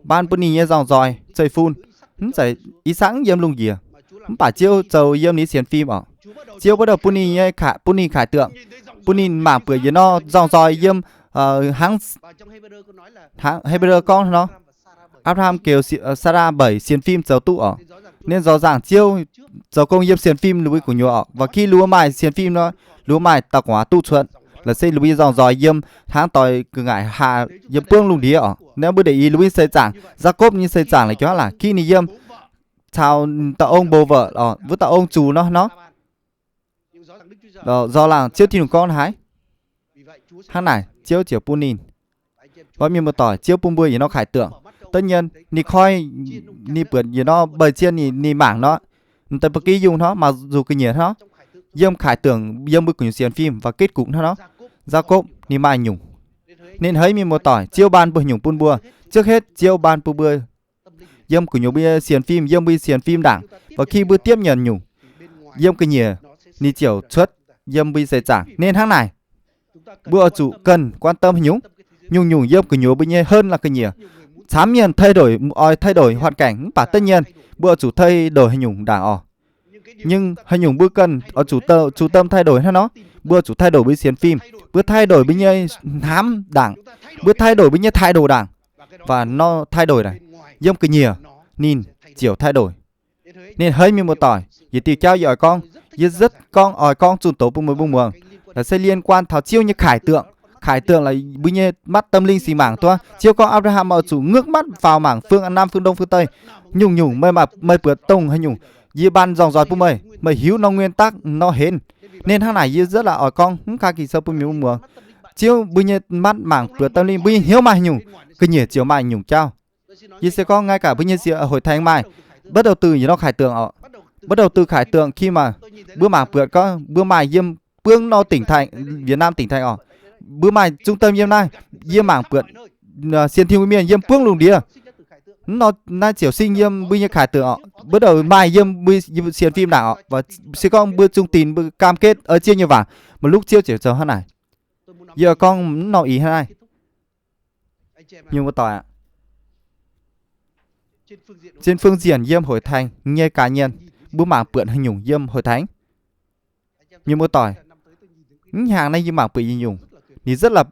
ban bun ninh nyei nzorng nzoih zeiv-fun. Mv zeiz, I^sakc mv yiem lungh njiec, mv baac Ziouv zoux yiem ninh sienx fim orqc. Ziouv bắt đầu bun ninh nyei, bun ninh khải tượng, bun ninh mangc buatc yietc norm nzorng nzoih yiem, hnangv, hnangv Hepc^rơ gorngv nor, Apc^laa^ham geux Saalaa mbeix sienx fim zoux duqv orqc. Nên rõ ràng Ziouv zoux gong yiem sienx fim ninh mbuo gu'nyuoz orqc. Và khi ninh mbuo maaih sienx fim nor, ninh mbuo maaih daux gu'nguaaz duqv cuotv, laaix se ninh mbuo nyei nzorng nzoih yiem hnangv doix gu'nguaaic haa yiem buangv lungh ndiev orqc. Ninh mbuo đuoqc i ninh mbuo nyei seix zaangc, Yaakopv nyei seix zaangc laaix jauv laac, khi ninh yiem caux dauh ong mbox wuov orqc, wuov dauh ong zuqc nor nor, rõ ràng Ziouv Tin-Hungh gorngv haaix, hnangv naaic Ziouv ziouc bun ninh. Mbuo mienh muoz-doic, Ziouv bun mbuo yietc norm khải tượng. Tất nhiên ninh koi, ninh buatc yietc norm mbeix zien ninh, ninh mangc nor, mv deix ba'gi yungh hnangv, mangc zuqc ga'nyiec hnangv, yiem khải tượng yiem mbuo gu'nyuoz sienx fim và kết cục hnangv nor, Yaakopv ninh maaih nyungc. Nên haiz mienh muoz-doic, Ziouv ban mbuo nyungc bun mbuo. Trước hết Ziouv ban bun mbuo yiem gu'nyuoz mbuo nyei sienx fim, yiem mbuo nyei sienx fim ndaangc. Và khi mbuo tiếp nhận nyungc, yiem ga'nyiec ninh ziouc cuotv yiem mbuo nyei seix zaangc. Nên hnangv naaic, mbuo oix zuqc cần quan tâm haaix nyungc. Nyungc-nyungc yiem gu'nyuoz mbuo nyei hơn là ga'nyiec. Camv mienh thay đổi, oix thay đổi hoàn cảnh, mv baac tất nhiên mbuo oix zuqc thay đổi haaix nyungc ndaangc orqc. Nhưng haaix nyungc mbuo cần oix zuqc, zuqc tâm thay đổi hnangv nor, mbuo oix zuqc thay đổi mbuo nyei sienx fim, mbuo thay đổi mbuo nyei hnamv ndaangc, mbuo thay đổi mbuo nyei thái độ ndaangc. Và nó thay đổi naaic, yiem ga'nyiec ninh ziouc thay đổi. Nên haiz mienh muoz-doic, yietc diuh jauv yie oix gorngv, yie rất gorngv oix gorngv zunh doz bun meih mbuo muangx. Laaix se liên quan taux Ziouv nyei khải tượng. Khải tượng là mbuo nyei mắt tâm linh sing mangc duqv. Ziouv gorngv Apc^laa^ham oix zuqc ngước mắt vào mangc phương Nam, phương Đông, phương Tây. Nyungc-nyungc meih, meih buatc dongh haaix nyungc, yie ban nzorng nzoih bun meih, meih hiuv norm nguyên tắc nor henv. Nên hnangv naaic yie rất là oix gorngv hnangv kang Ging-Sou bun meih mbuo muangx. Ziouv mbuo nyei mắt mangc buatc tâm linh, mbuo nyei hnyouv maaih haaix nyungc, ga'nyiec ziouc maaih nyungc jauv. Yie se gorngv ngay cả mbuo nyei hội thánh maaih, bắt đầu từ yietc norm khải tượng orqc. Bắt đầu từ khải tượng khi mà mbuo mangc buatc gorngv mbuo maaih yiem buangv norm tỉnh thành, Việt Nam tỉnh thành orqc. Mbuo maaih trung tâm yiem naaiv, yie mangc buatc sienx Tin mbuo mienh yiem buangv lungh ndiev. Naaiv ziouc sinh yiem mbuo nyei khải tượng orqc. Bắt đầu maaih yiem mbuo sienx fim ndaangc orqc. Và se gorngv mbuo trung tín, mbuo cam kết ei Ziouv nyei waac, maaih lúc Ziouv ziouc zoux hnangv naaic. Yie gorngv mv norm ih hnangv naaiv. Mienh muoz-doic aqv, trên phương diện yiem hội thánh nyei cá nhân, mbuo mangc buatc haaix nyungc yiem hội thánh? Mienh muoz-doic, mv hnyangx naaiv yie mangc buatc yietc nyungc, ninh rất là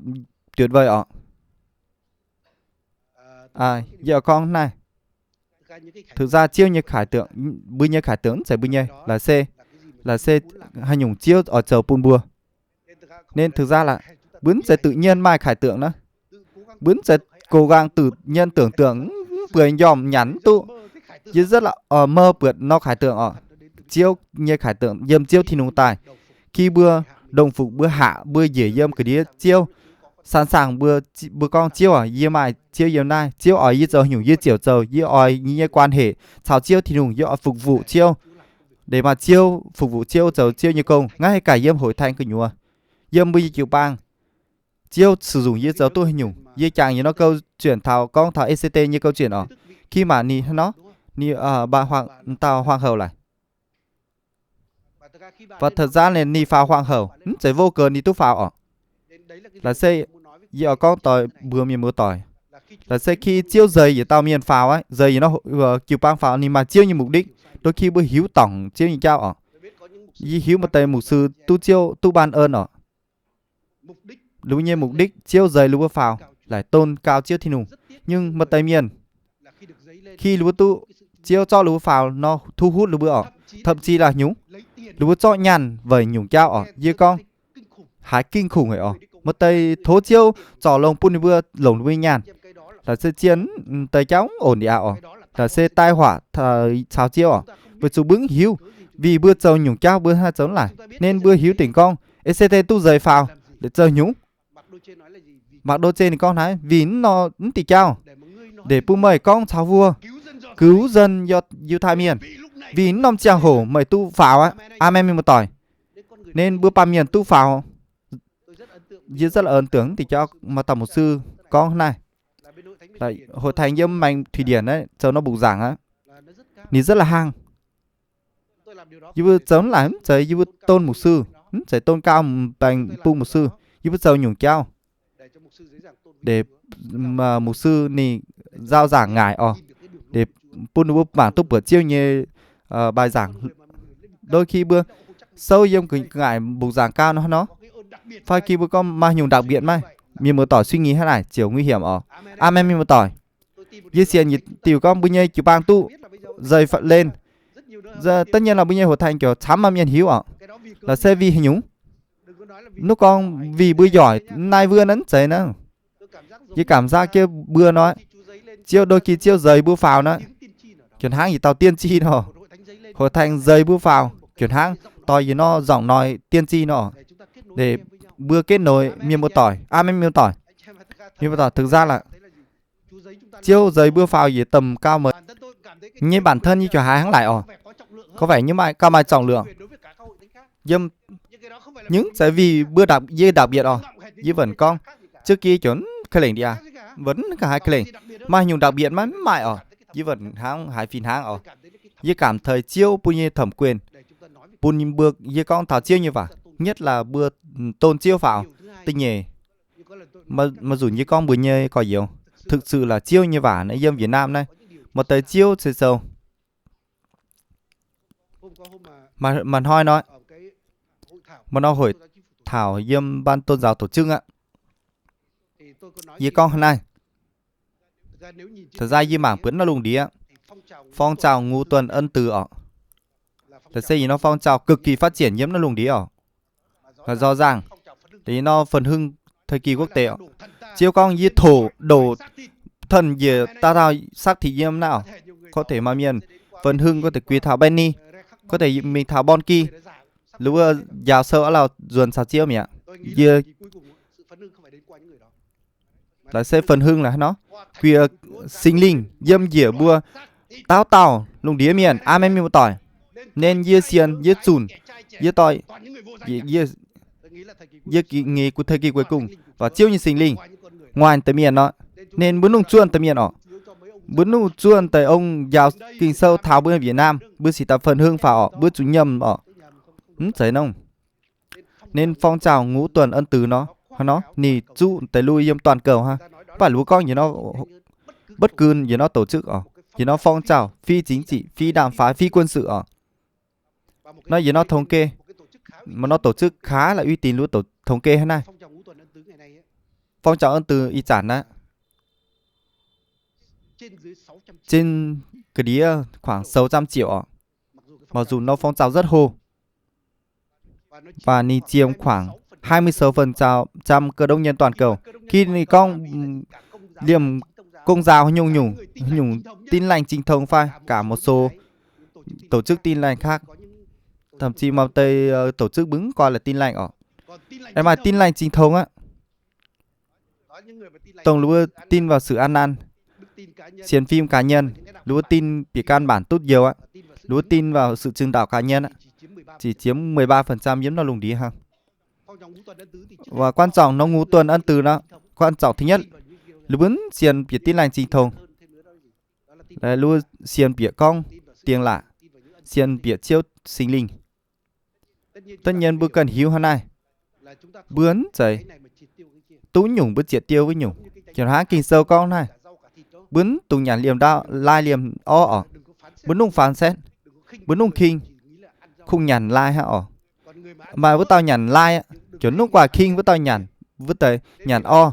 tuyệt vời orqc. Yie gorngv naaiv, thực ra Ziouv nyei khải tượng, mbuo nyei khải tượng mv zeiz mbuo nyei, laaix se, laaix se haaix nyungc Ziouv oix zoux bun mbuo. Nên thực ra là mbuo mv zeiz tự nhiên maaih khải tượng naaiv. Mbuo mv zeiz cố gắng tự nhiên tưởng tượng, mv bueix njormh nyanc mv duqv. Yie rất là oix mơ buatc norm khải tượng orqc. Ziouv nyei khải tượng yiem Ziouv Tin-Hungh daaih. Khi mbuo Đồng phục mbuo haiz mbuo njiec yiem ga'ndiev Ziouv, sẵn sàng mbuo, mbuo gorngv, Ziouv aac, yie maaih Ziouv yiem naaiv. Ziouv oix yie zoux haaix nyungc yie ziouc zoux. Yie oix yie nyei quan hệ caux Ziouv Tin-Hungh, yie oix phục vụ Ziouv, để maaih Ziouv, phục vụ Ziouv, zoux Ziouv nyei gong. Naaiv haih gaax yiem hội thánh gu'nyuoz, yiem mbuo nyei jiu-baang, Ziouv sử dụng yie zoux duqv haaix nyungc. Yie jangx yietc norm câu chuyện taux, gorngv taux Ê-sê-tê nyei câu chuyện oc. Khi mà ninh hnangv nor, ninh, aa, bà hoàng, dauh hoàng hậu laic, và thật ra là ninh faaux hoàng hậu, mv zeiz vô cớ ninh duqv faaux oc. Laaix se yie oix gorngv doix mbuo mienh muoz-doic, laaix se khi Ziouv zeix yietc dauh mienh faaux aqv, zeix yietc norm, aa, jiu-baang faaux, ninh maaih Ziouv nyei mục đích. Đôi khi mbuo hiuv dorngc Ziouv nyei jauv oc. Yie hiuv maaih deix mục sư duqv Ziouv duqv ban ơn oc. Ninh mbuo nyei mục đích, Ziouv zeix ninh mbuo faaux laaix tôn cao Ziouv Tin-Hungh. Nhưng maaih deix mienh, khi ninh mbuo duqv, Ziouv zorqv ninh mbuo faaux nor, thu hút ninh mbuo oc, thậm chí là haaix nyungc, ninh mbuo zorqv nyaanh weic nyungc jauv oc. Yie gorngv haiz kinh khủng haic oc. Maaih deix tov Ziouv zorc longx bun ninh mbuo, longc ninh mbuo nyei nyaanh. Laaix se zien, deix jauv ổn định aqv oc. Laaix se tai họa caux Ziouv oc. Weic zuqc mbuo mv hiuv, vì mbuo zoux nyungc jauv mbuo haih zoux laic. Nên mbuo hiuv dingc gorngv Ê-sê-tê duqv zeix faaux, laaix zoux haaix nyungc. Mạc Đô Chê ninh gorngv naaiv, vì mv nor mv diuh jauv, để bun meih gorngv caux vua, cứu dân cho Yu-Thai mienh. Vì mv norm ziangh hoc meih duqv faaux aqv. Aamen, mienh muoz-doic. Nên mbuo baamh mienh duqv faaux. Yie rất là ấn tượng mv diuh jauv maaih dauh mục sư gorngv naaiv. Hội thánh yiem maengx Thụy Điển naaiv, zoux nor mbungv zaangc aqv. Ninh rất là hăng. Yie mbuo zoux laic mv zeiz yie mbuo tôn mục sư, mv zeiz tôn cao baengc bung mục sư. Yie mbuo zoux nyungc jauv để mục sư ninh giao giảng ngại oc, để bun ninh mbuo mangc duqv buoqc Ziouv nyei bài giảng. Đôi khi mbuo souv yiem ga'naaiv mbungv zaangc gau nor, nor, fai khi mbuo gorngv maaih nyungc đặc biệt maiv? Mienh muoz-doic suy nghĩ hnangv naaic ziouc nguy hiểm oc. Aamen, mienh muoz-doic. Yie sienx yietc diuh gorngv mbuo nyei jiu-baang duqv dày lên. Tất nhiên là mbuo nyei hội thánh camv maaih mienh hiuv oc. Laaix se vì haaix nyungc? Mv gorngv vì mbuo giỏi, naaiv wuov naaiv mv zeiz naaiv. Yie cảm giác jienv mbuo nor, Ziouv, đôi khi Ziouv dày mbuo faaux nor, jiex hnangv yietc dauh tiên tri nor, hội thánh dày mbuo faaux jiex hnangv doix yietc norm giọng nói tiên tri nor, để mbuo kết nối mienh muoz-doic. Aamen, mienh muoz-doic. Mienh muoz-doic, thực ra là Ziouv dày mbuo faaux yietc tầm cao mới. Yie nyei bản thân yie ziouc haiz hnangv naaic oc. Có vẻ như maaih, gauh maaih trọng lượng. Yiem, những cái vì mbuo đặc, yie đặc biệt oc. Yie vẫn gorngv, trước kia yie ziouc mv kơ lengc đĩa, vẫn gauh haiz kơ lengc. Maaih nyungc đặc biệt maiv? Mv maaih oc. Yie vẫn hnangv haiz fih hnangv oc. Yie cảm thấy Ziouv bun yie thẩm quyền, bun mbuo, yie gorngv taux Ziouv nyei waac, nhất là mbuo tôn Ziouv faaux. Da'nyeic, maaih, maaih nzunc yie gorngv mbuox nyei gorx-youz, thực sự là Ziouv nyei waac naaiv yiem Việt Nam naaiv, maaih deix Ziouv se sou. Maaih, maaih hnoi nor, maaih nor hội thảo yiem ban tôn giáo tổ chức aqv. Yie gorngv hnangv naaiv, thật ra yie mangc buonv naaiv lungh ndiev, phong trào ngũ tuần ân tứ oc, laaix se yietc norm phong trào cực kỳ phát triển yiem naaiv lungh ndiev oc. Laaix rõ ràng, yietc norm phần hưng thời kỳ quốc tế oc. Ziouv gorngv yie thổ đổ thần njiec dauh dauh xác thịt yiem naaiv oc. Có thể maaih mienh phần hưng có thể quỳ thảo Benny, có thể mingh thảo Bon Ki, laaix wuov njaaux sou aqv, lauh nzuonx caux Ziouv mi'aqv. Yie laaix se phần hưng laaix hnangv nor, quỳ, Singx Lingh yiem njiec mbuo dauh dauh lungh ndiev mienh. Aamen, mienh muoz-doic. Nên yie sienx, yie zunc, yie doix, yie, yie nghĩ thời kỳ cuối cùng, waac Ziouv nyei Singx Lingh ngoài deix mienh nor. Nên mbuo nungh zuonh deix mienh oc. Mbuo nungh zuonh deix ông njaaux Ging-Sou taux mbuo Việt Nam, mbuo cingx daaih phần hưng faaux oc, mbuo zuqc nyiemc oc. Mv zeiz nor. Nên phong trào ngũ tuần ân tứ nor, hnangv nor ninh zuqv deix lui yiem toàn cầu hnangv. Mv baac mbuo gorngv yietc norm, bất cứ yietc norm tổ chức oc, yietc norm phong trào phi chính trị, phi đảng phái, phi quân sự oc, nor yietc norm thống kê, một norm tổ chức khá là uy tín, lu thống kê hnangv naaiv. Phong trào ân tứ ih zanc naaiv, trên ga'ndiev khoảng sáu trăm triệu oc. Mặc dù nó phong trào rất hô, và ninh chiếm khoảng hai mươi sáu phần trăm cơ đốc nhân toàn cầu. Khi ninh gorngv, ừm, liemh công giáo, nhung nhung, nhung Tin Lành chính thống phải cả một số tổ chức Tin Lành khác, thậm chí một số, ờ, tổ chức mbuo mv coi là Tin Lành oc. Aengx maaih tin lành truyền thông aqv. Dongh lu wuov tin vào sự an nan, sienx fim cá nhân, lu wuov tin bieqc căn bản duqv njoux aqv. Lu wuov tin vào sự chứng đạo cá nhân aqv, chỉ chiếm mười ba phần trăm yiem norm lungh ndiev hnangv. Và quan trọng nor ngũ tuần ân tứ nor, quan trọng thứ nhất, lu mbuo sienx bieqc tin lành truyền thông, lu mbuo sienx bieqc gorngv dingx laac, sienx bieqc Ziouv Singx Lingh. Tất nhiên mbuo cần hiếu hnangv naaiv. Mbuo mv zeiz duqv nyungc mbuo ziec diou wuov nyungc. Jiex hnangv Ging-Sou gorngv naaiv, mbuo mv dungx nyanc liemh ndau, lai liemh orv oc. Mbuo mv dungx phán xét, mbuo mv dungx king, kungx nyanc lai hnangv oc. Maaih wuov dauh nyanc lai aqv, ziouc mv dungx guaax king wuov dauh nyanc, wuov deix nyanc orv.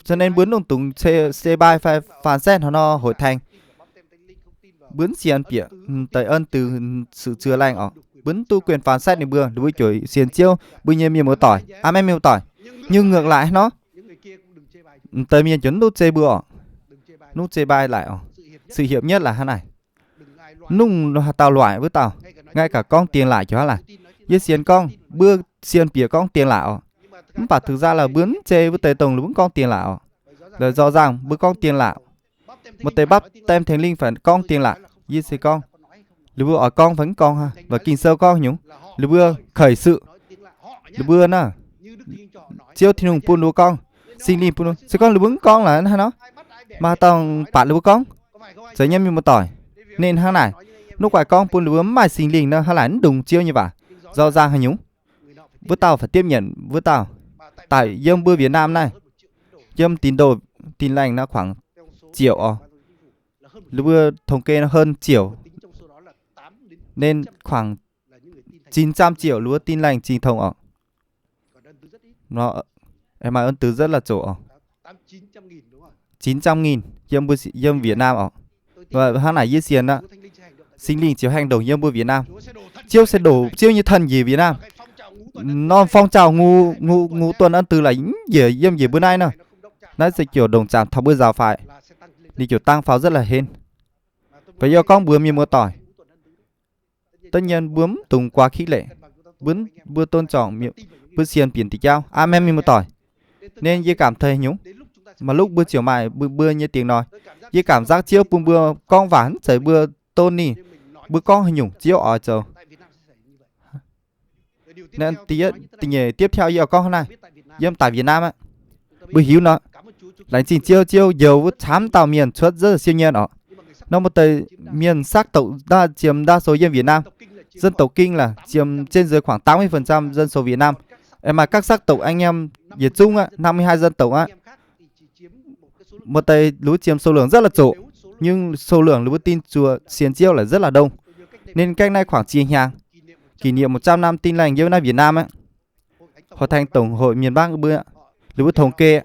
Cho nên mbuo mv dungx dungx chê-, chê bai fai phán xét hnangv nor hội thánh. Mbuo mv sienx bieqc deix ân từ sự chữa lành oc. Mbuo mv duqv quyền phán xét ninh mbuo, ninh mbuo ziouc sienx Ziouv, mbuo nyei mienh muoz-doic. Aamen, mienh muoz-doic. Nhưng ngược lại nor, deix mienh ziouc mv duqv chê mbuo oc. Mv dungx chê bai laic oc. Sự hiểm nhất là hnangv naaic. Mv dungx dauh luaic wuov dauh, ngay cả gorngv dingx laac ziouc hnangv naaic. Yie sienx gorngv, mbuo sienx bieqc gorngv dingx laac oc. Mv baac thực ra là mbuo mv chê wuov deix dongh lu mbuo gorngv dingx laac oc. Là rõ ràng mbuo gorngv dingx laac. Maaih deix báp tem Thánh Linh phải gorngv dingx laac. Yie se gorngv, lu mbuo oix gorngv fai mv gorngv haic, và Ging-Sou gorngv nyungc, lu mbuo khởi sự, lu mbuo naaiv, Ziouv Tin-Hungh bun lu mbuo gorngv, Singx Lingh bun lu, se gorngv lu mbuo mv gorngv laaix hnangv nor, maaih dauh baac lu mbuo gorngv, zeiz nyei mienh muoz-doic. Ninh hnangv naaic, mv dungx guaax gorngv bun lu mbuo mv maaih Singx Lingh nor, hnangv naaic mv dungx Ziouv nyei waac. Rõ ràng haaix nyungc, wuov dauh phải tiếp nhận wuov dauh. Daaih yiem mbuo Việt Nam naaiv, yiem tín đồ Tin Lành naaiv khoảng triệu oc. Lu mbuo thống kê nó hơn triệu, nên khoảng chín trăm triệu lu mbuo Tin Lành truyền thông oc. Nó, em, ân tứ rất là chỗ oc. Chín trăm nghìn yiem mbuo, yiem Việt Nam oc. Và hnangv naaic yie sienx aqv, Singx Lingh ziouc hành động yiem mbuo Việt Nam. Ziouv se đổ Ziouv nyei thần njiec Việt Nam. Norm phong trào ngũ, ngũ, ngũ tuần ân tứ là njiec yiem njiec mbuo naaiv nor. Naaiv se ziouc đồng chạm taux mbuo giáo phái. Ninh ziouc tăng pháo rất là hên. Và yie gorngv mbuox mienh muoz-doic, tất nhiên mbuo mv dungx quá khích lệ. Mbuo, mbuo tôn trọng, mbuo sienx bieqc diuh jauv. Amen, mienh muoz-doic. Nên yie cảm thấy nhúng. Maaih lúc mbuo ziouc maaih mbuo, mbuo nyei tiếng nói. Yie cảm giác Ziouv bun mbuo gorngv waac mv zeiz mbuo tôn ninh. Mbuo gorngv haaix nyungc Ziouv oix zoux. Nên da'nyeic, tiếp theo yie oix gorngv hnangv naaiv. Yiem tại Việt Nam aqv, mbuo hiuv nor, laengz zingh Ziouv, Ziouv njoux wuov camv dauh mienh cuotv rất là siêu nhiên oc. Nor maaih deix mienh sắc tộc đa, chiếm đa số yiem Việt Nam. Dân tộc Kinh là chiếm trên dưới khoảng tám mươi phần trăm dân số Việt Nam. Em, mà các sắc tộc anh em Việt Trung á, năm mươi hai dân tộc á, một tay lũ chiếm số lượng rất là chủ, nhưng số lượng lũ tin Chúa, siêng Chúa là rất là đông. Nên cách nay khoảng chia hàng, kỷ niệm một trăm năm Tin Lành Yahweh Việt Nam á, Hội thánh Tổng hội miền Bắc bữa, lũ thống kê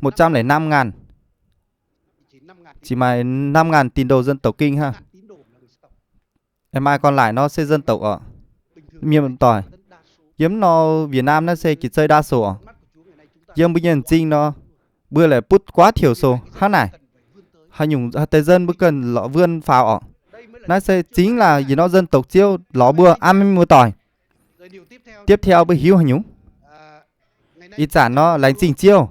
một trăm lẻ năm ngàn, chỉ mười lăm ngàn tín đồ dân tộc Kinh ha. Em, mai còn lại nó sẽ dân tộc ở miền Tỏi. Yiem nor Việt Nam nó sẽ chỉ chơi đa số ở. Yiem mbuo nyei m'zing nor, mbuo lại butv quá thiểu số hnangv naaic. Haaix nyungc haaix deix dân mbuo cần lọ vươn pháo ở. Nó sẽ chính là vì nó dân tộc Chiêu lọ mbuo. Amen, mienh muoz-doic. Tiếp theo mbuo hiuv haaix nyungc? Ih zanc nor laengz zingh Ziouv.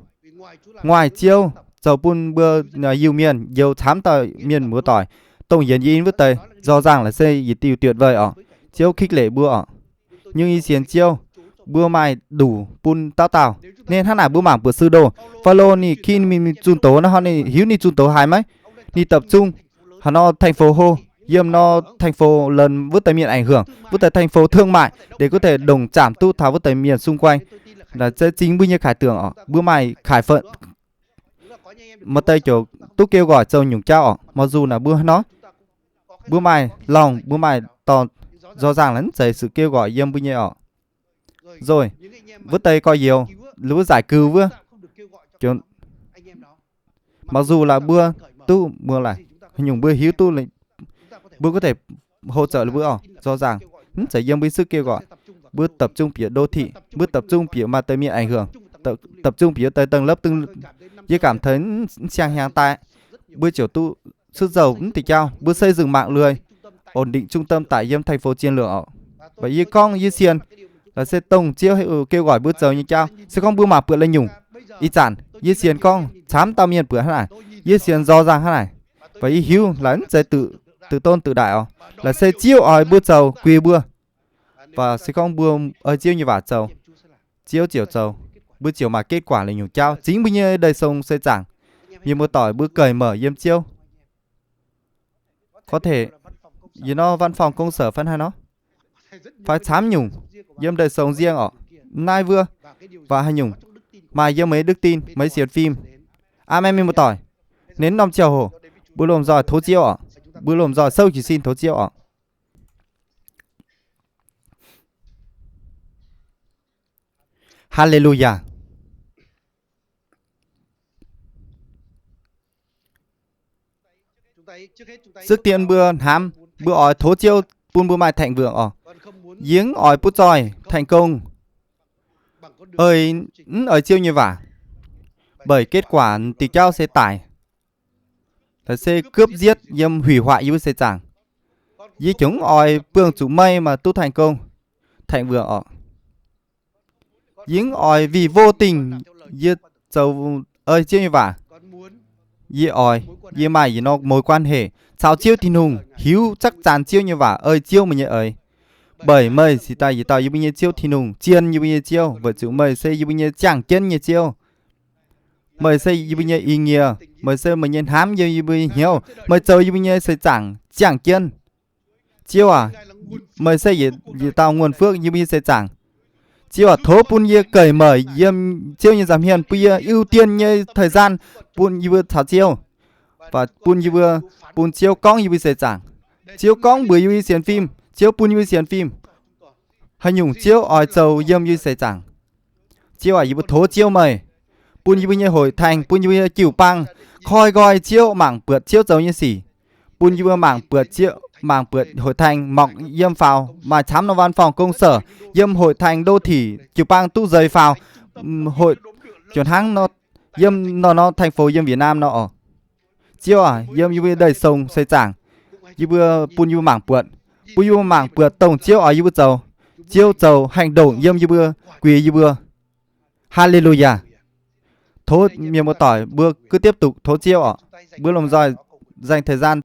Ngoài Ziouv zoux bun mbuo, ờ, Iu-Mienh, Iu camv dauh mienh muoz-doic, dongh Yuan Yin wuov deix, rõ ràng là se yietc diuh tuyệt vời oc. Ziouv khích lệ mbuo oc. Nhưng ih sienx Ziouv, mbuo maaih đủ bun dauh dauh. Nên hnangv naaic mbuo mangc buatc sư đồ Phaolô ninh khi ninh mingh zunh doz nor, ninh hiuv ninh zunh doz haaix maiv? Ninh tập trung haaix nor thành phố hô, yiem nor thành phố lân wuov deix mienh ảnh hưởng, wuov deix thành phố thương mại, để có thể đồng chạm duqv taux wuov deix mienh xung quanh. Là se chính mbuo nyei khải tượng oc, mbuo maaih khải phận. Maaih deix ziouc duqv kêu gọi zoux nyungc jauv oc, mặc dù là mbuo hnoi mbuo maaih lòng, mbuo maaih dorn, rõ ràng là mv zeiz sự kêu gọi yiem mbuo nyei oc. Rồi, wuov deix gorx-youz, lih wuov giải cứu wuov, mặc dù là mbuo duqv, mbuo laic, haaix nyungc mbuo hiuv duqv, mbuo có thể hỗ trợ lih mbuo oc, rõ ràng mv zeiz yiem mbuo sức kêu gọi. Mbuo tập trung bieqc đô thị, mbuo tập trung bieqc maaih deix mienh ảnh hưởng, tập, tập trung bieqc deix tầng lớp tương, yie cảm thấy mv siang hnyangx daaih, mbuo ziouc duqv suv zouh mv diuh jauv, mbuo xây dựng mạng lưới, ổn định trung tâm tại yiem thành phố chiến lược oc. Và yie gorngv yie sienx, Laaix se dongh Ziouv kêu nqoi mbuo zoux nyei jauv. Se gorngv mbuo mangc buatc la'nyungc, ih zanc yie sienx gorngv camv dauh mienh buatc hnangv naaic, yie sienx nzorng nzangc hnangv naaic, mv baac yie hiuv laaix mv zeiz duqv, duqv donv duqv ndaaic oc. Laaix se Ziouv oix mbuo zoux guiex mbuo, mv baac se gorngv mbuo ei Ziouv nyei waac zoux, Ziouv ziouc zoux, mbuo ziouc maaih kết quả la'nyungc jauv zingx mbuo nyei ndeic song seix zaangc. Mienh muoz-doic, mbuo cởi mở yiem Ziouv. Có thể yiem nor văn phòng công sở fai haaix nor, fai camv nyungc yiem ndeic song nziang oc, naaiv wuov, waac haaix nyungc, maaih yiem meih đức tin, meih sienx fim. Aamen, mienh muoz-doic. Ninh norm ziangh hoc mbuo lomh nzoih tov Ziouv oc. Mbuo lomh nzoih souv jiez sin tov Ziouv oc. Haa^le^lu^yaa. Súc dien mbuo hnamv, mbuo oix tov Ziouv bun mbuo maaih thành vượng oc. Yie mv oix butv zoih thành công ei, mv ei Ziouv nyei waac, bởi kết quả diuh jauv se daic, laaix se cướp giết yiem hủy hoại yie mbuo seix zaangc. Yie ziouc mv oix buangh zuqc meih maaih duqv thành công, thành vượng oc. Yie mv oix vì vô tình yie zoux ei Ziouv nyei waac. Yie oix yie maaih yietc norm mối quan hệ caux Ziouv Tin-Hungh, hiuv chắc chắn Ziouv nyei waac ei Ziouv meih nyei eix. Bởi meih cingx daaih yietc dauh yie mbuo nyei Ziouv Tin-Hungh, zien yie mbuo nyei Ziouv, weic zuqc meih se yie mbuo nyei ziangh jienv nyei Ziouv. Meih se yie mbuo nyei ih nyiec, meih se meih nyei hnamv yiem yie mbuo nyei hnyouv, meih zoux yie mbuo nyei seix zaangc ziangh jienv. Ziouv aac, meih se yietc dauh nguồn phước yiem mbuo nyei seix zaangc. Ziouv aac, tov bun yie cởi mở yiem Ziouv nyei nza'hmien, bun yie ưu tiên nyei thời gian bun yie mbuo caux Ziouv, và bun yie mbuo, bun Ziouv gorngv yie mbuo seix zaangc. Ziouv gorngv mbuox yie mbuo sienx fim, Ziouv bun yie mbuo sienx fim. Haaix nyungc Ziouv oix zoux yiem yie mbuo seix zaangc. Ziouv aac, yie mbuo tov Ziouv meih bun yie mbuo nyei hội thánh, bun yie mbuo nyei jiu-baang koi nqoi Ziouv, mangc buatc Ziouv zoux nyei sic. Bun yie mbuo mangc buatc Ziouv, mangc buatc hội thánh mọc yiem faaux, maaih camv norm văn phòng công sở yiem hội thánh đô thị, jiu-baang duqv nzeix faaux, hội, ziouc hnangv yiem nor nor thành phố yiem Việt Nam nor oc. Ziouv aac, yiem yie mbuo ndeic song seix zaangc, yie mbuo bun yie mbuo mangc buatc, bun yie mbuo mangc buatc dongh Ziouv oix yie mbuo zoux. Ziouv zoux hành động yiem yie mbuo, guiex yie mbuo. Haa^le^lu^yaa. Tov mienh muoz-doic mbuo cứ tiếp tục tov Ziouv oc. Mbuo lomh nzoih dành thời gian